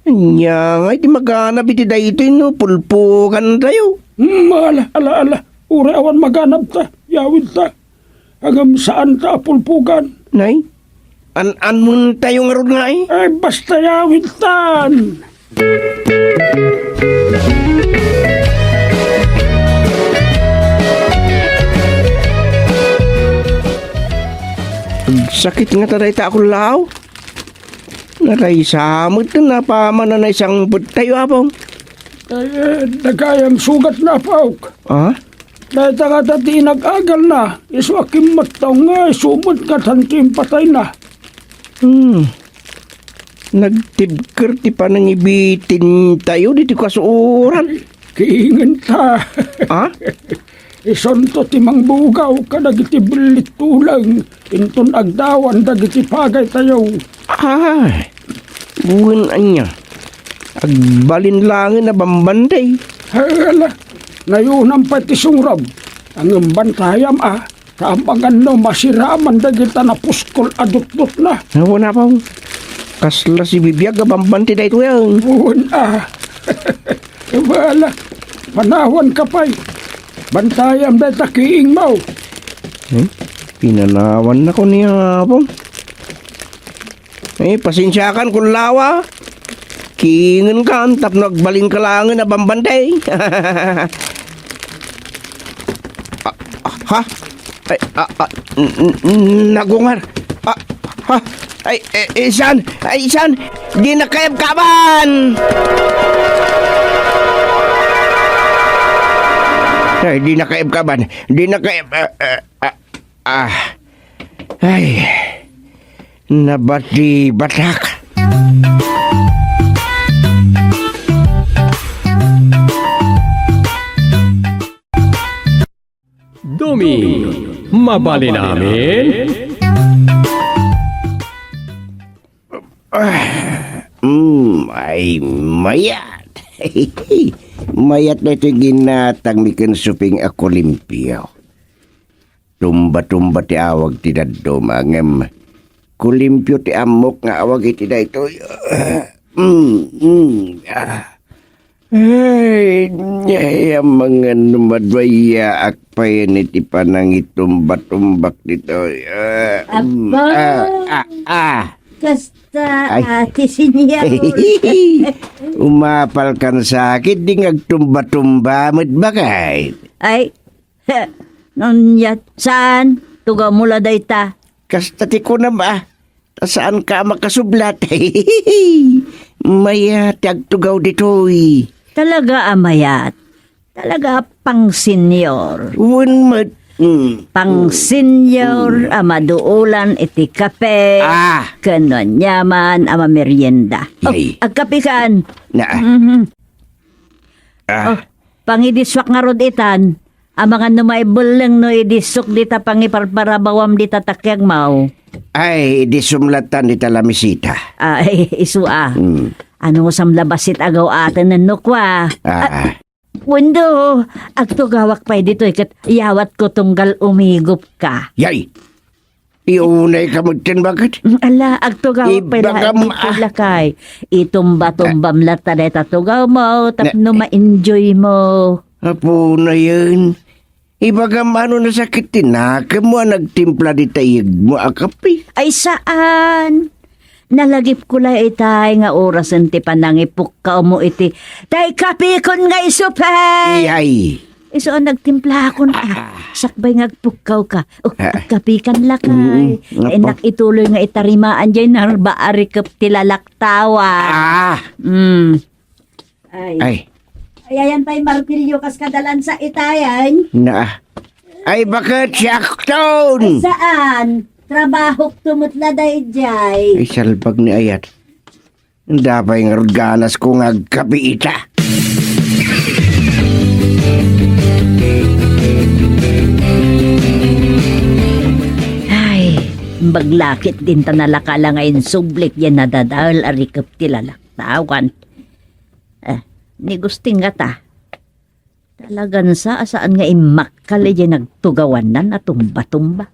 Ania ngay ti maganab iti daytoy no pulpugantayo? Hmm, ala, ala, ala. Uray awan maganabta, yawidta. Ngem saanta a pulpugan. Nay, an-anmontayo ngarud ngay? Ay, basta yawidtan. Agsakit ngata dayta a kullaaw? Naraysa met ti napaman a naisangpettayo, Apong. Ay, eh, dagayam sugatna, Apok. Ah? Dayta ngata ti inag-agalna, isu a kimmattaw nga isu met ngatan ti impatayna. Hmm. Nagtibker ti panangibitintayo ditoy kasuoran. Kiingenta. Ha? Isunto ti mangbugaw kadagiti bellit tuleng inton agdawan dagiti pagaytayo. Ay, wen ania. Agbalin laengen a bambantay. Hala, nayunam pay ti sungrab. Ngem bantayam a, ta amangan no masiraman dagita napuskol a dutdotna. Awan, Apong. Kasla sibibiag a bambantay daytoy, a. Wen a. Wala, panawanka pay. Bantayam dayta kiingmo. Hmm? Pinanawannako ni Apong. Eh, pasensiakan, kullaaw. Kiingenkan tapno agbalinka laengen a bambantay. Ah, ah, ha? Ay, ah, ah, n-, n-, n-, nagungar. Ah, ha? Ay, eh, eh, saan? Ay, saan? Dinakayab kaban! Ay, dinakayab kaban. Dinakayab, ah, ah, ah, ah. Ay, nabatibatak. Dumi, mabalin amin? Ah, mm, ay, mayat. Mayat daytoy ginatangmi ken suping a kulimpio. Tumba-tumba ti awag ti dadduma, ngem kulimpio ti ammok nga awag iti daytoy. Mm, mm, ah. Ay, ay, amangan no maduayaak payen iti panangitumba-tumbak ditoy. Ah, mm, Apa? Ah, ah, ah. Kasta, Ay. Ate Senior. Umapal kan sakit, di nga agtumba-tumba met bakay. Ay, Nunyan, saan? Tugawmo la dayta. Kasta ti kunam, a. Ta saanka a makasublat. Mayat ti agtugaw ditoy. Talaga a mayat. Talaga a pang-senior. Wen met. Mm. Pang-senior a maduulan iti kape. Ah. Ken aniaman a mamerienda. Oh, Yay. Agkapekan. Na. Mhm. Ah. Oh, pangidisuak ngarud itan. Amangan no maibelleng no idisok dita pangiparparabawam dita takiagmaw. Ay, idisum latan dita lamisita. Ay, isu a. Hmm. Ano sam labas it agaw aten no kwa? Ah. At, wendo, agtugawak pay ditoy ket yawatko tunggal umigupka. Yay! Iunaykam metten, bakit? Mm, ala, agtugawak pay la, Ibagam, ah. Lakay. Itumba-tumbam latta dayta tugawmo, tapno Na- ma-enjoy mo. Apo na yan. Ibagam ano nasakit ti nakemmo a nagtimpla dita iyegmo a kape? Ay, saan. Nalagipko la itay nga orasen ti panangipukkawmo iti tay kapekon nga isu pay. Iyay. Isu a nagtimplakon, ah. Ah. Sakbay nga agpukkawka. Oh, ah, agkapekan lakay. Mm, nga pa. Innak ituloy nga itarimaan jay narba a rikep ti lalaktawan. Ah. Mm. Ay. Ay. Ay, ayan pay martilyo kas kadalansa itayan. Na. Ay, bakit si Akton? Ay, saan? Trabahok tumutla dayjay. Ay, salbag ni ayat. Dapay ngarud ganas ko nga agkape ita. Ay, baglakit din ta nalakala nga insublik yan nadadal a rikep ti lalaktawan. Eh, ni Gusting ngata. Talagan sa, a saan nga immakkal idiay nagtugawannan a tumba-tumba.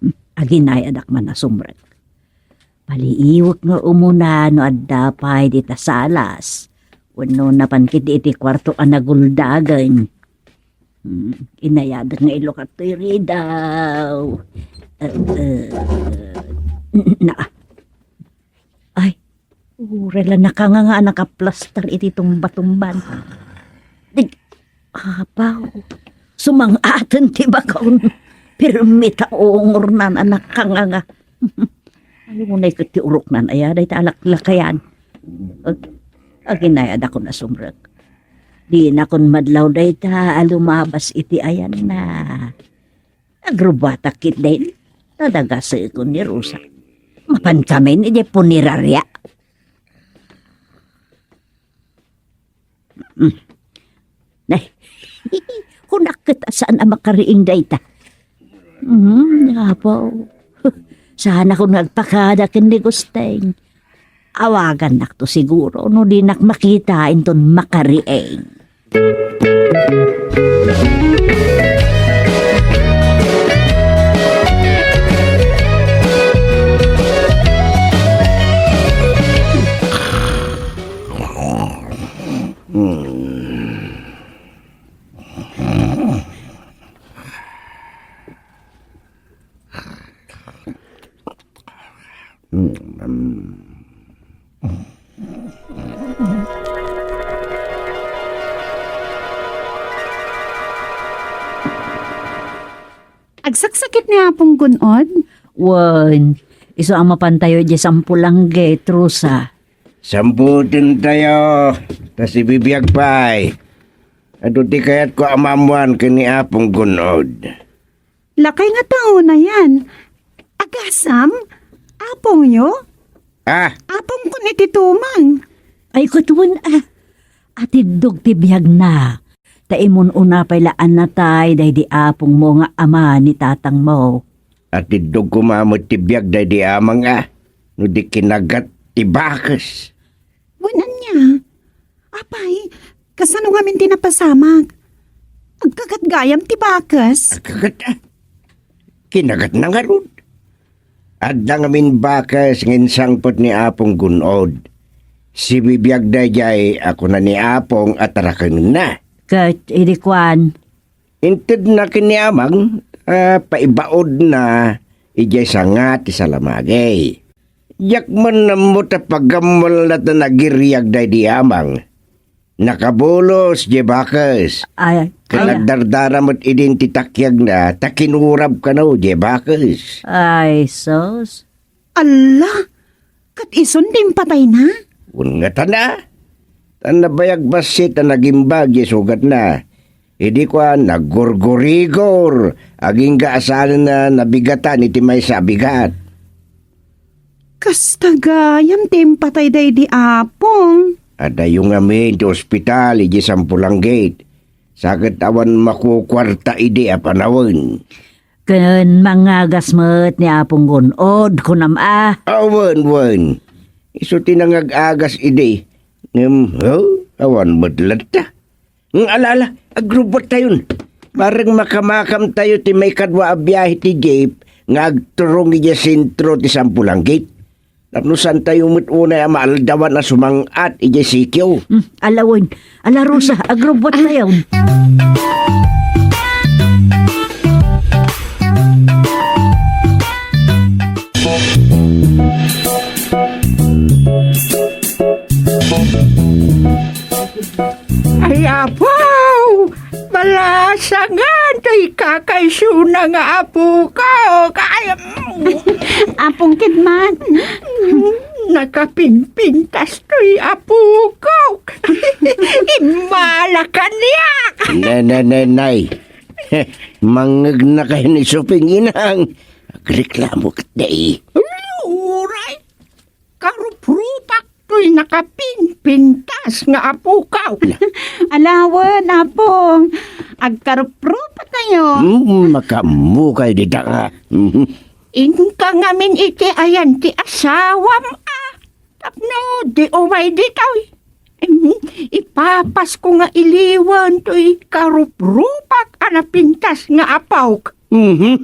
Hmm, aginayadak man a sumrek. Paliiwek nga umuna no adda pay dita salas. Wenno napan ketdi iti kuarto a naguldagen. Hmm, inayadak nga ilukattoy ridaw. Eh, eh, na, Ay, uray la nakanganga a nakaplastar iti tumba-tumban. Di, apaw, sumang-aten ti bakon. Pirmi ta ungornan a nakanganga. Ay, unay ket ti uroknan aya, dayta a laklakayan. Ag-, aginayadakon a sumrek. Dinakon madlaw dayta a lumabas iti ayanna. Agrubatak ketdin, ta dagasekon ni Rosa. Mapankamin idiay puneraria. Mm. Nay, kunak ket a saan a makariing dayta. Mm, apo. Saan a kun agpakada ken ni Gusteng. Awagannakto siguro no dinak makita inton makariing. Agsaksakit ni Apong Gun-od? Wen, isu a mapantayo idiay Sampulanggit, Rosa. Sambutan tayo, ta sibibiag pay. Adu ti kayatko a maammoan ken ni Apong Gun-od. Lakay nga tao na yan. Agasam? Apongyo? Ah. Apongkon iti tumang. Ay, kutwen, ah. Atiddog ti biagna. Ta imun-una pay la a natay daydi apongmo nga ama ni tatangmo. Atiddog koma met ti biag daydi amang, ah. No di kinagat ti bakes. Wen ania? Apay, kasano ngamin ti napasamak? Agkagat gayam ti bakes? Agkagat, ah. Kinagatna ngarud. Adda ngamin bakes nga insangpet ni Apong Gun-od. Sibibiag daydiay a kuna ni Apong a tarakengenna. Ket idi kuan, Intedna ken ni Amang a paibaudna idiay sanga ti salamagi. Diak man ammo ta pagammoalna ta nagiriag daydi Amang. Nakabulos diay bakes. Ay, ket ay, nagdardara met idin ti takiagna ta kinurab kano diay bakes. Ay, sus. Alla! Ket isun ti impatayna? Wen ngatana. Ta nabayag bassit a nagimbag diay sugatna. Idi kuan, naggurgurigor, agingga a sananna nabigatan iti maysa a bigat. Kasta gayam ti impatay daydi Apong. Adayo ngamin ti ospital idiay Sampulanggit. Sa ket awan makukuarta idi a panawen. Ken mangagas met ni Apong Gun-od, kunam a? Awan, wen. Isu ti nangag-agas idi. Ngem, oh, awan met latta. Ngem ala, ala, agrubot tayon. Bareng makamakam tayo ti maikadua a biahe ti jeep nga agturong idiay sentro ti Sampulanggit. Tapno saantayo met unay a maaldawan a sumang-at idiay sitio. Hmm, ala wen. Ala, Rosa, agrubbuattayo. Ay, Apo! Balasangan toy kakaisuna nga apok. Ay, mm. Apong Kidman. Nakapinpintas toy apok. Immala kaniak. Nay, nay, nay, nay. Mangngegna kayo ni Suping, inang. Agreklamo ket dai. Uray. Karuprupak toy nakapinpintas nga apokaw. Ala wen, Apong. Agkaruprupatayo. Hmm, makaammokayo dita nga. Mhm. Inka ngamin iti ayan ti asawam, a. Tapno di umay ditoy. Hmm, ipapasko nga iliwan toy karuprupak a napintas nga apok. Mhm.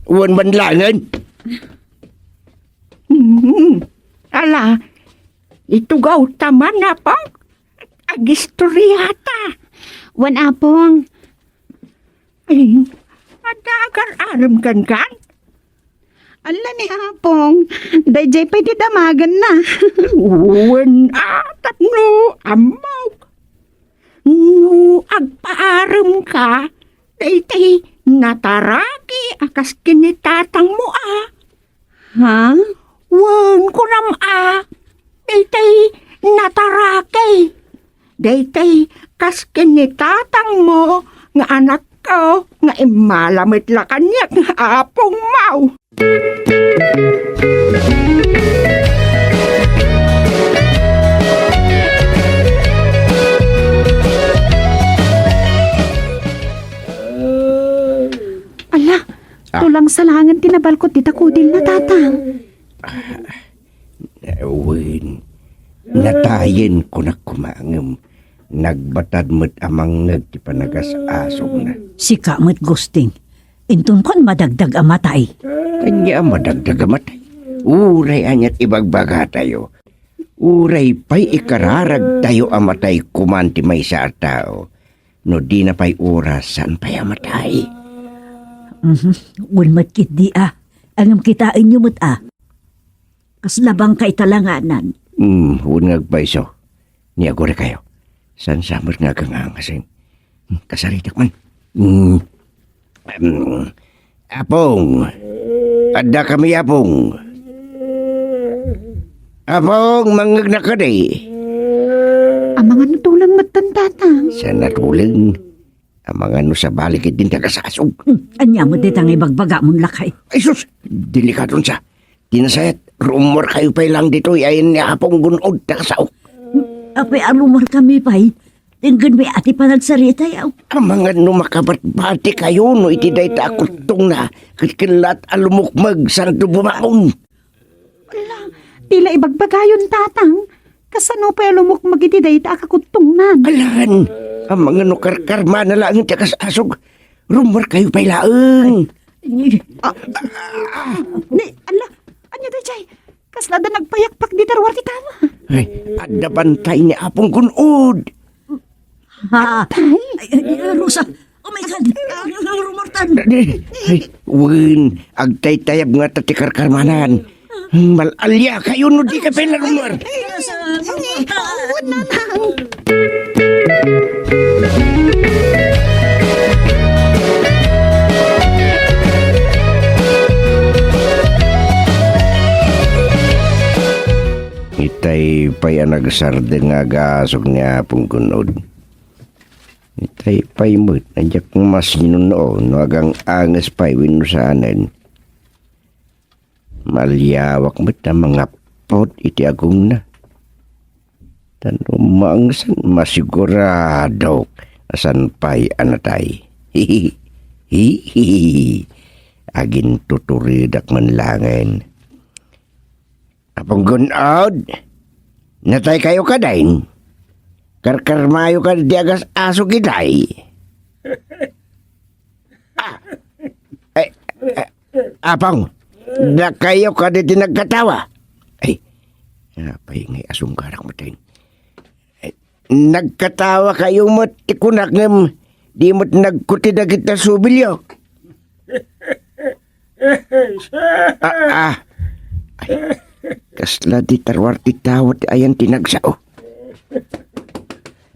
Wen man laengen. Hmm. Ala, itugawta man, Apong. Agistoriata. Wen, Apong. Ay, adda agar-arem kenkan? Ala ni Apong, daydiay pay ti damagenna. Wen, a, tapno ammok. No agpaaremka, daytay nataraki a kas ken ni tatangmo, a. Ha? Wen, kunam a, daytay nataraki. Daytay kas ken ni tatangmo nga anakko nga immala met la kaniak nga apongmo. Ala, Ah. Tulang sa laengen ti nabalkot dita kudilna, Tatang. Ah, wen, natayen kunak koma ngem nagbatad met a mangngeg ti panagas-asogna. Sika met, Gusting. Inton kuan, madagdag a matay. Ania a madagdag a matay? Uray aniat ibagbagatayo. Uray pay ikararagtayo a matay koman ti maysa a tao. No dina pay oras, saan pay a matay? Mhm. Wen met ketdi a. Ngem kitaenyo met a. Kasla bangkay talanganan. Hmm, wen nga agpayso. Ni aguraykayo. Saan sa met nga agangangasen? Hmm, kasaritak man. Hmm. Em, Apong. Addakami, Apong. Apong, mangngegna kadi. Amangan no tuleng metten, Tatang. Saan a tuleng? Amangan no sabali ketdin ti agasasog. Hmm, ania met dayta nga ibagbagamon, lakay? Ay, sus! Delikadon sa. Ti nasayaat, rummuarkayo pay laeng ditoy, ayan ni Apong Gun-od ti agasaok. Apay a rummuarkami pay? Denggenmi a ti panagsaritayo. Amangan no makabatbatikayo no iti dayta a kuttongna, ket kellaat a lumukmeg santo bumangon. Ala, ti la ibagbagayon, Tatang. Kasano pay a lumukmeg iti dayta a kakuttongnan? Alan, amangan no karkarmana laeng ti agasasog. Rummuarkayo pay laeng. Ni, ala, ania daydiay? Kasla adda nagpayakpak dita ruar ti tama. Ay, adda bantay ni Apong Gun-od. Ha? Ay, ay, ay, Rosa. Oh my God. Ah, rumortan. Ay, wen, agtaytayab ngata ti karkarmanan. Mal-aliakayo no dika pay la rummuar. Ay, ay, ay, ay, ay, ay, ay, ay, ay, Itay pay a nagsardeng nga agasasog ni Apong Gun-od. Itay pay met a diak masinuno no agang-anges pay wenno saanen. Maaliawak met a mangappot iti agongna. Ta no maangesan, masiguradok a saan pay a natay. Agintuturedak man laengen. Apong Gun-od, nataykayo kadin? Karkarmayo kadi ti agas-asog itay? Ah, eh, eh, Apong, dakayo kadi ti nagkatawa? Ay, Apay nga asunggarak met, eh? Nagkatawa kayo met ti kunak ngem di met nagkuti dagiti subilyo. Ah, ah. Ay, kasla di taruar ti tawa ti ayan ti nagsao.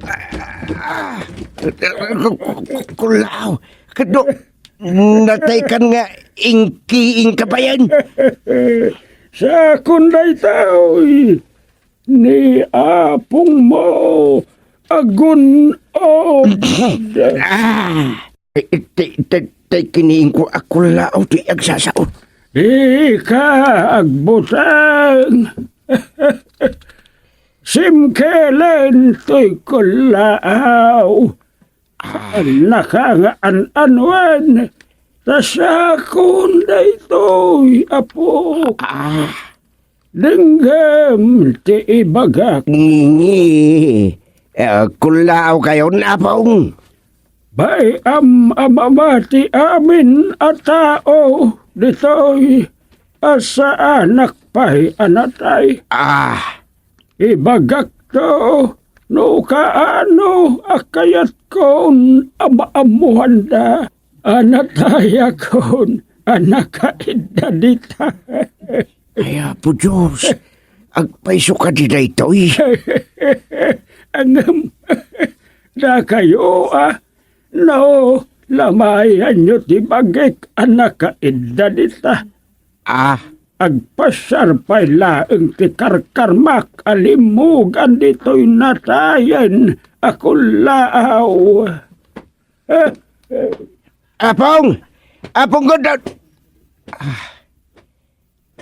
Ah, ku-, ku-, kulaw. Kado, natay kan nga inki-, inkabayan. Sakon daytoy. Ni apongmo agun-od. Ah! Ti, ti, ti, ti kiniingko a kullaaw ti agsasao. Dika agbuteng. Simkelen toy kullaaw. Annaka nga an-anuen, ta sakon daytoy, Apo. Ah. Denggem ti ibagak. Ngi, eh, kullaaw kayon, Apong. Bay-am a mamati amin a tao ditoy a saanak pay a natay. Ah. Ibagakto no kaano a kayatkon a maammoanda a natayakon a nakaidda dita. Ay, Apo Dios, agpayso kadi daytoy? Ngem, dakayo, a, no, lamayanyo ti bagik a nakaidda dita. Ah. Agpasiar pay laeng ti karkarmak a limmugan ditoy natayen a kullaaw. Apong! Apong Gundod! Ah,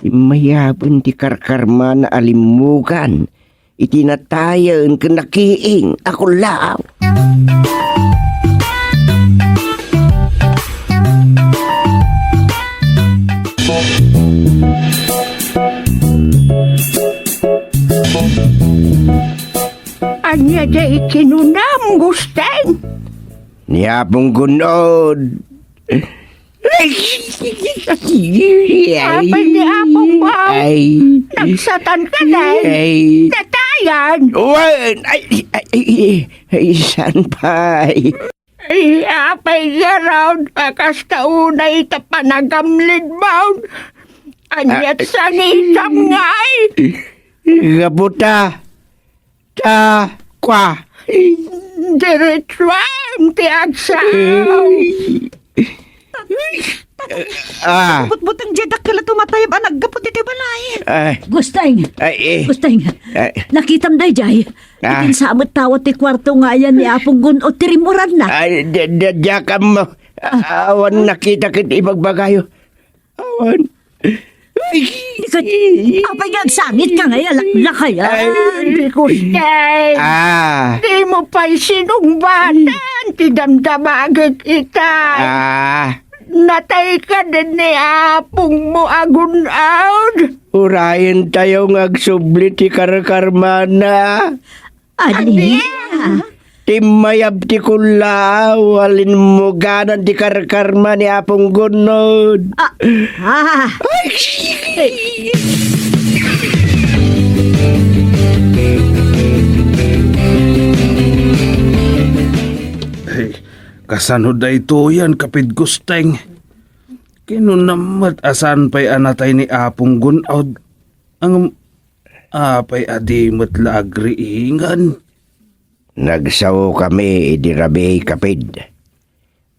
immayaben ti karkarmana a limmugan iti natayen ken nakiing a kullaaw. Ania diay kinunam, Gusteng? Ni Apong Gun-od. Apay ni Apong Bao? Ay. Nagsatan ka, Nay? Ay. Natayan? Wen, ay, ay, ay, ay, saan pay? Ay, apay ngarud a kasta unay ta panagamlidmon? Aniat Ah. sangitam ngay? Gapu ta, ta, kua. Diretsuan ti agsao. Ay. Ah. Butbuteng diay dakkel a tumatayab a naggapu ditoy balay. Ay. Gusteng! Ay, eh. Gusteng! Ay. Nakitam daydiay? Ah. Itinsa met tawa ti kuarto nga ayan ni Apong Gun-od ti rimmuranna. Ay, di, di, diak ammo. Ah. Awan nakita ket ibagbagayo. Awan. Ay. Apay nga agsangit ka ngay a laklakayan? Ay. Gusteng. Ah. Di mo pay sinungbatan ti damdamagek itay. Ah. Natay ka den ni apongmo a gun-od. Urayen tayo nga agsubli ti karkarmana. Ania? Timmayab ti kullaaw a limmuganan ti karkarma ni Apong Gun-od. Ah, ah. Ay! Ay, kasano daytoyen, Kapid Gusteng? Kinunam met a saan pay a natay ni Apong Gun-od. Ngem apay a di met la agriingen? Nagsao kami idi rabii, Kapid.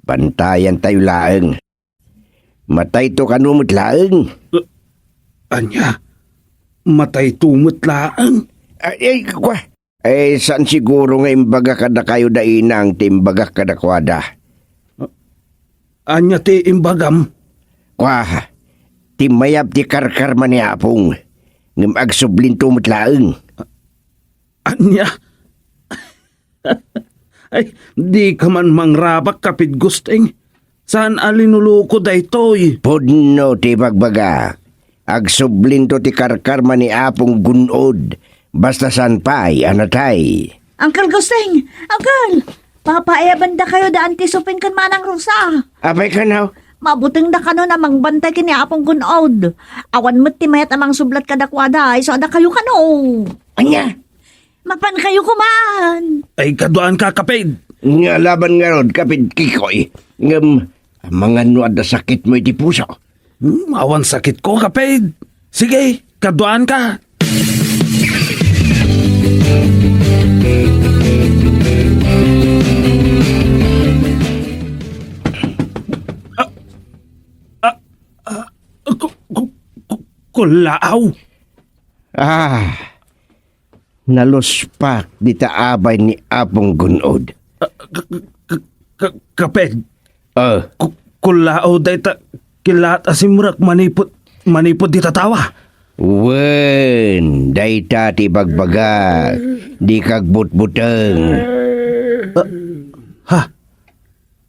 Bantayan tayo laeng. Matayto kano met laeng. Eh, ania? Matayto met laeng? Ay, ay, kwa. Eh, saan siguro nga imbaga kadakayo da Inang ti imbagak kadakuada? Ania ti imbagam? Kwa, timmayab ti karkarma ni Apong, ngem agsublinto met laeng. Ania? Ay, dika man mangrabak, Kapid Gusteng. Saan a linuluko daytoy? Pudno ti ibagbagak. Agsublinto ti karkarma ni Apong Gun-od, basta saan pay a natay. Uncle Gusteng! Uncle! Papaayabandakayo da Auntie Soping ken Manang Rosa. Apay kano? Mabutengda kano a mangbantay ken ni Apong Gun-od. Awan met ti mayat a mangsublat kadakuada, isu a dakayo kano. Ania? Mapankayo koman. Ay, kaduaanka, Kaped. Nga laban ngarud, Kaped Kikoy. Ngem, amangan no adda sakitmo iti puso. Hmm, awan sakitko, Kaped. Sige, kaduaanka. Ah, ah, ah, ku-, ku-, ku-, kulaaw. Ah, naluspak dita abay ni Apong Gun-od. Ah, ka-, ka-, ka-, Kaped. Ah. Ku-, kulaaw dayta kilaat a simrek manipud, manipud dita tawa. Wen, dayta ti bagbaga, di kagbutbuteng. Ah, ha?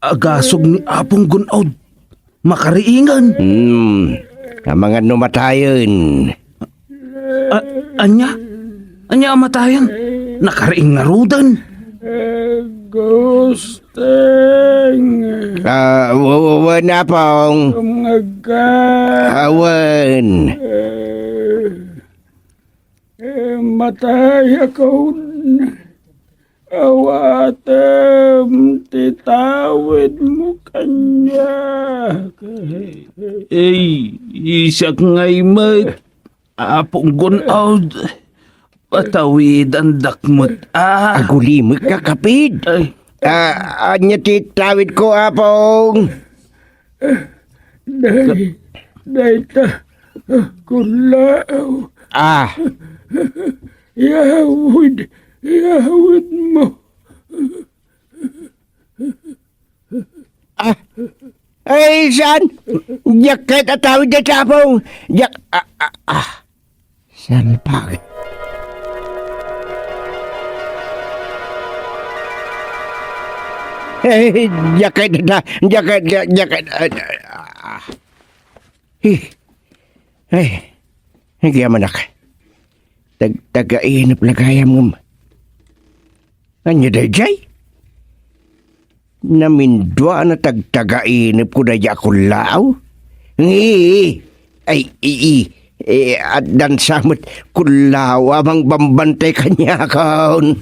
Agasug ni Apong Gun-od. Makariingen. Hmm. Amangan no matayen. A-, ania? Ania a matayen? Nakariing ngaruden. Gusteng. Ah, w-, w-, wen, Apong. Tumngeg ka. Ah, wen. Eh, matayakon. Awatem ti tawidmo kaniak. Ey, siak ngay met, Apong Gun-od. Patawidandak met, a. Agulimekka, Kaped. Ay. Ah, ania ti tawidko, Apong? Day-, dayta, ah, kulaaw. Ah. Yawid, yawidmo. Ah. Ay, saan? Diak ket atawid dayta, Apong. Diak, ah, ah, ah. Salbag. Eh, diak ket, diak ket, diak, diak ket, ah, ah. Eh, eh, agyamanak. Tag-, tagainep la gayam ngem. Ania daydiay? Namindua a tagtagainepko daydiay a kulaaw? Ngii! Ay, ii! Eh, addan sa met kulaaw a mangbambantay kaniakon.